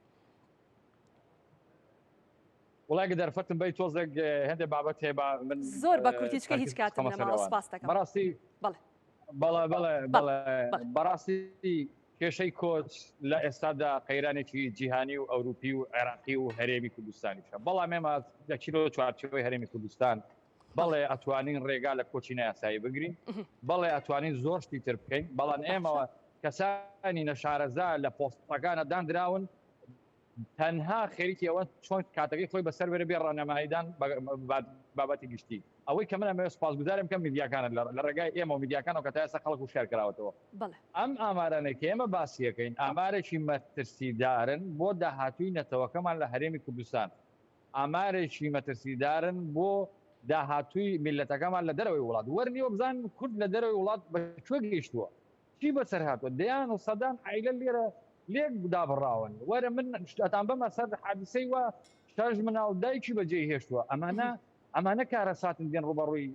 [SPEAKER 5] وڵای گە دەرفەتم بەی تۆزێک هەندێک بابەت هەیە با من
[SPEAKER 1] زۆر بە کورتی چکە هیچ
[SPEAKER 5] تەرکیز
[SPEAKER 1] کاتم
[SPEAKER 5] بخەمە سەر
[SPEAKER 1] نەماوە
[SPEAKER 5] ئەوان
[SPEAKER 1] سپاس دەکەم
[SPEAKER 5] بەڕاستی
[SPEAKER 1] بەڵێ
[SPEAKER 5] بەڵێ بەڵێ
[SPEAKER 1] بەڵێ
[SPEAKER 5] بەڵێ
[SPEAKER 1] بەڵێ
[SPEAKER 5] بەڕاستی کێشەی کۆچ لە ئێستادا قەیرانێکی جیهانی و ئەوروپی و عێراقی و هەرێمی کوردستانیشە بەڵام ئێمە دەچینەوە چوارچێوەی هەرێمی کوردستان
[SPEAKER 1] بەڵێ
[SPEAKER 5] بەڵێ ئەتوانین ڕێگا لە کۆچی نایاسایی بگرین بەڵێ ئەتوانین زۆر شتی تر بکەین بەڵام
[SPEAKER 1] باشە
[SPEAKER 5] ئێمەوە کەسانی نەشارەزا لە پۆستەکانە داندراون تەنها خەریکی ئەوەن چۆن کاتەکەی خۆی بەسەر بەرێ بێ ڕێنماییدان بە بابەتی گشتی. ئەوەی کە من ئەمەوێ سوپاسگوزارم بکەم میدیاکانە لە ڕێگای ئێمە و میدیاکانەوە کە تا ئێستا خەڵک وشیار کراوەتەوە.
[SPEAKER 1] بەڵێ.
[SPEAKER 5] ئەم ئامارانەی کە ئێمە باسی ئەکەین ئامارێکی مەترسیدارن بۆ داهاتووی نەتەوەکەمان لە هەرێمی کوردستان. ئامارێکی مەترسیدارن بۆ داهاتووی میللەتەکەمان لە دەرەوەی وڵات. وەرنیوە بزانن کورد لە دەرەوەی وڵات بە کوێ گەیشتووە. چی بەسەر هاتووە دەیان و سەدان عیلە لێرە لێک دابڕاون وەرە من ئەتان بەمە سەر حادیسەی وە شەش مناڵ دایکی بەجێی هێشتووە ئەمانە ئەمانە کارەساتن دێن ڕوبەڕووی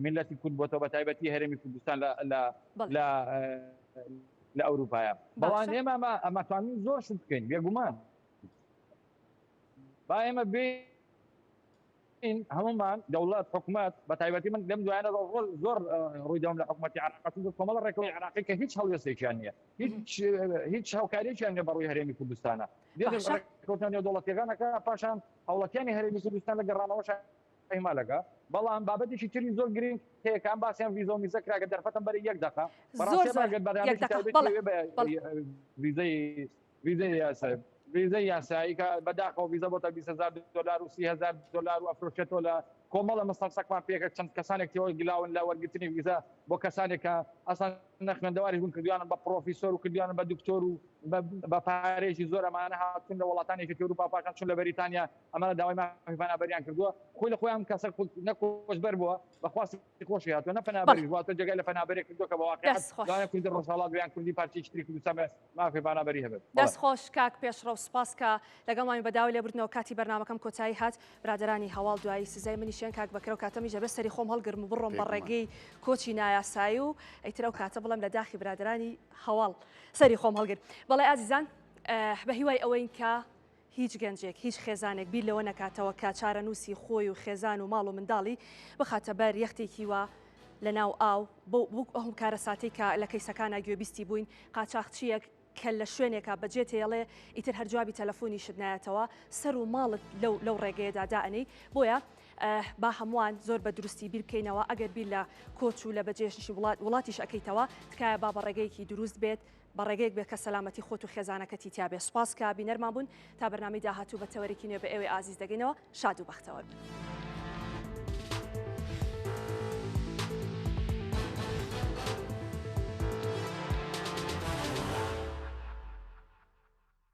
[SPEAKER 5] میلەتی کورد بۆتەوە بە تایبەتی هەرێمی کوردستان لە لە لە لە ئەوروپایە بەڵام ئێمە ئەمە توانین زۆر شت بکەین بێگومان با ئێمە بێ هەمومان دەوڵەت حکومەت بە تایبەتی من لەم دوایانە زۆر ڕووی دەم لە حکومەتی عراق چونکە کۆمەڵە ڕێکەوەی عراقی کە هیچ هەڵوێستێکیان نییە هیچ هیچ هاوکارییان نیە بەڕووی هەرێمی کوردستانە ڕێکەوتنە نێودەوڵەتیەکانەکە پاشان هاوڵاتیانی هەرێمی کوردستان لە گەڕانەوەش ئیهمالەکە بەڵام بابەتێکی تری زۆر گرنگ هەیە کە ئەم باسیان ڤیزە و میزە کرا کە دەرفەتم بەری یەک دەقە
[SPEAKER 1] زۆر زۆر یەک دەقە بەڵێ
[SPEAKER 5] ڤیزەی ڤیزەی یاسایی ڤیزەی یاسایی کە بەداخەوە ڤیزە بۆتە 20 هەزار دلار و 30 هەزار دلار و ئەفرۆشێتەوە لە کۆمەڵە مستەمسەکمان پێکە چەند کەسانێک تێوە گلاون لە وەرگرتنی ڤیزە بۆ کەسانێک کە ئەسان نەخوێندەواریش بوون کردویانن بە پرۆفیسۆر و کردویانن بە دکتۆر و بە پارێکی زۆر ئەمانە هاتوون لە وڵاتانێکی ئەوروپا پاشان چون لە بەریتانیا ئەمانە داوای مافی پەنابەریان کردووە خۆی لە خۆیان کەسە نە کۆچبەر بووە بە خواستی خۆشی هاتووە نە پەنابەریش بووە تۆ جێگای لە پەنابەرێک کردووە کە بە واقع
[SPEAKER 1] دەست خۆش.
[SPEAKER 5] لەوانەیە کوردی ڕۆژهەڵات بێ یان کوردی پارچەیەکی تری کوردستان بێ مافی پەنابەری هەبێت. بەڵێ.
[SPEAKER 1] دەست خۆش کاک پێشڕەو سوپاس کە لەگەڵمانی بە داوای لێبوردنەوە کاتی بەرنامەکەم کۆتایی هات برادەرانی هەواڵ دوایی سزای منیشیان کاک بەکرە و کاتەمیش ئەبێ سەری خۆم هەڵگرم و بڕۆم بە
[SPEAKER 2] بێگومان.
[SPEAKER 1] ڕێگەی کۆچی نایاسایی و ئیتر ئەو کاتە بڵێم لە داخی برادەرانی هەواڵ سەری خۆم هەڵگر بەڵێ ئازیزان بە هیوای ئەوەین کە هیچ گەنجێک، هیچ خێزانێک بیر لەوە نەکاتەوە کە چارەنووسی خۆی و خێزان و ماڵ و منداڵی بخاتە بەر یەختێکی وا لە ناو ئاو، بەو ئەو کارەساتەی کە لە کەیسەکانا گوێبیستی بووین، قاچاخچییەک. کە لە شوێنێکا بەجێت هێڵێ ئیتر هەر جوابی تەلەفۆنیشت نایەتەوە سەر و ماڵت لەو لەو ڕێگەیەدا دائەنێی بۆیە با هەمووان زۆر بە دروستی بیر بکەینەوە ئەگەر بیر لە کۆچ و لە بەجێشنی وڵات وڵاتیش ئەکەیتەوە تکایە با بە ڕێگەیەکی دروست بێت بە ڕێگەیەک بێت کە سەلامەتی خۆت و خێزانەکەتی تیا بێت سوپاس کە بینەرمان بوون تا بەرنامەی داهاتوو بە تەوەرێکی نوێ بە ئێوەی ئازیز دەگەینەوە شاد و بەختەوەر بن.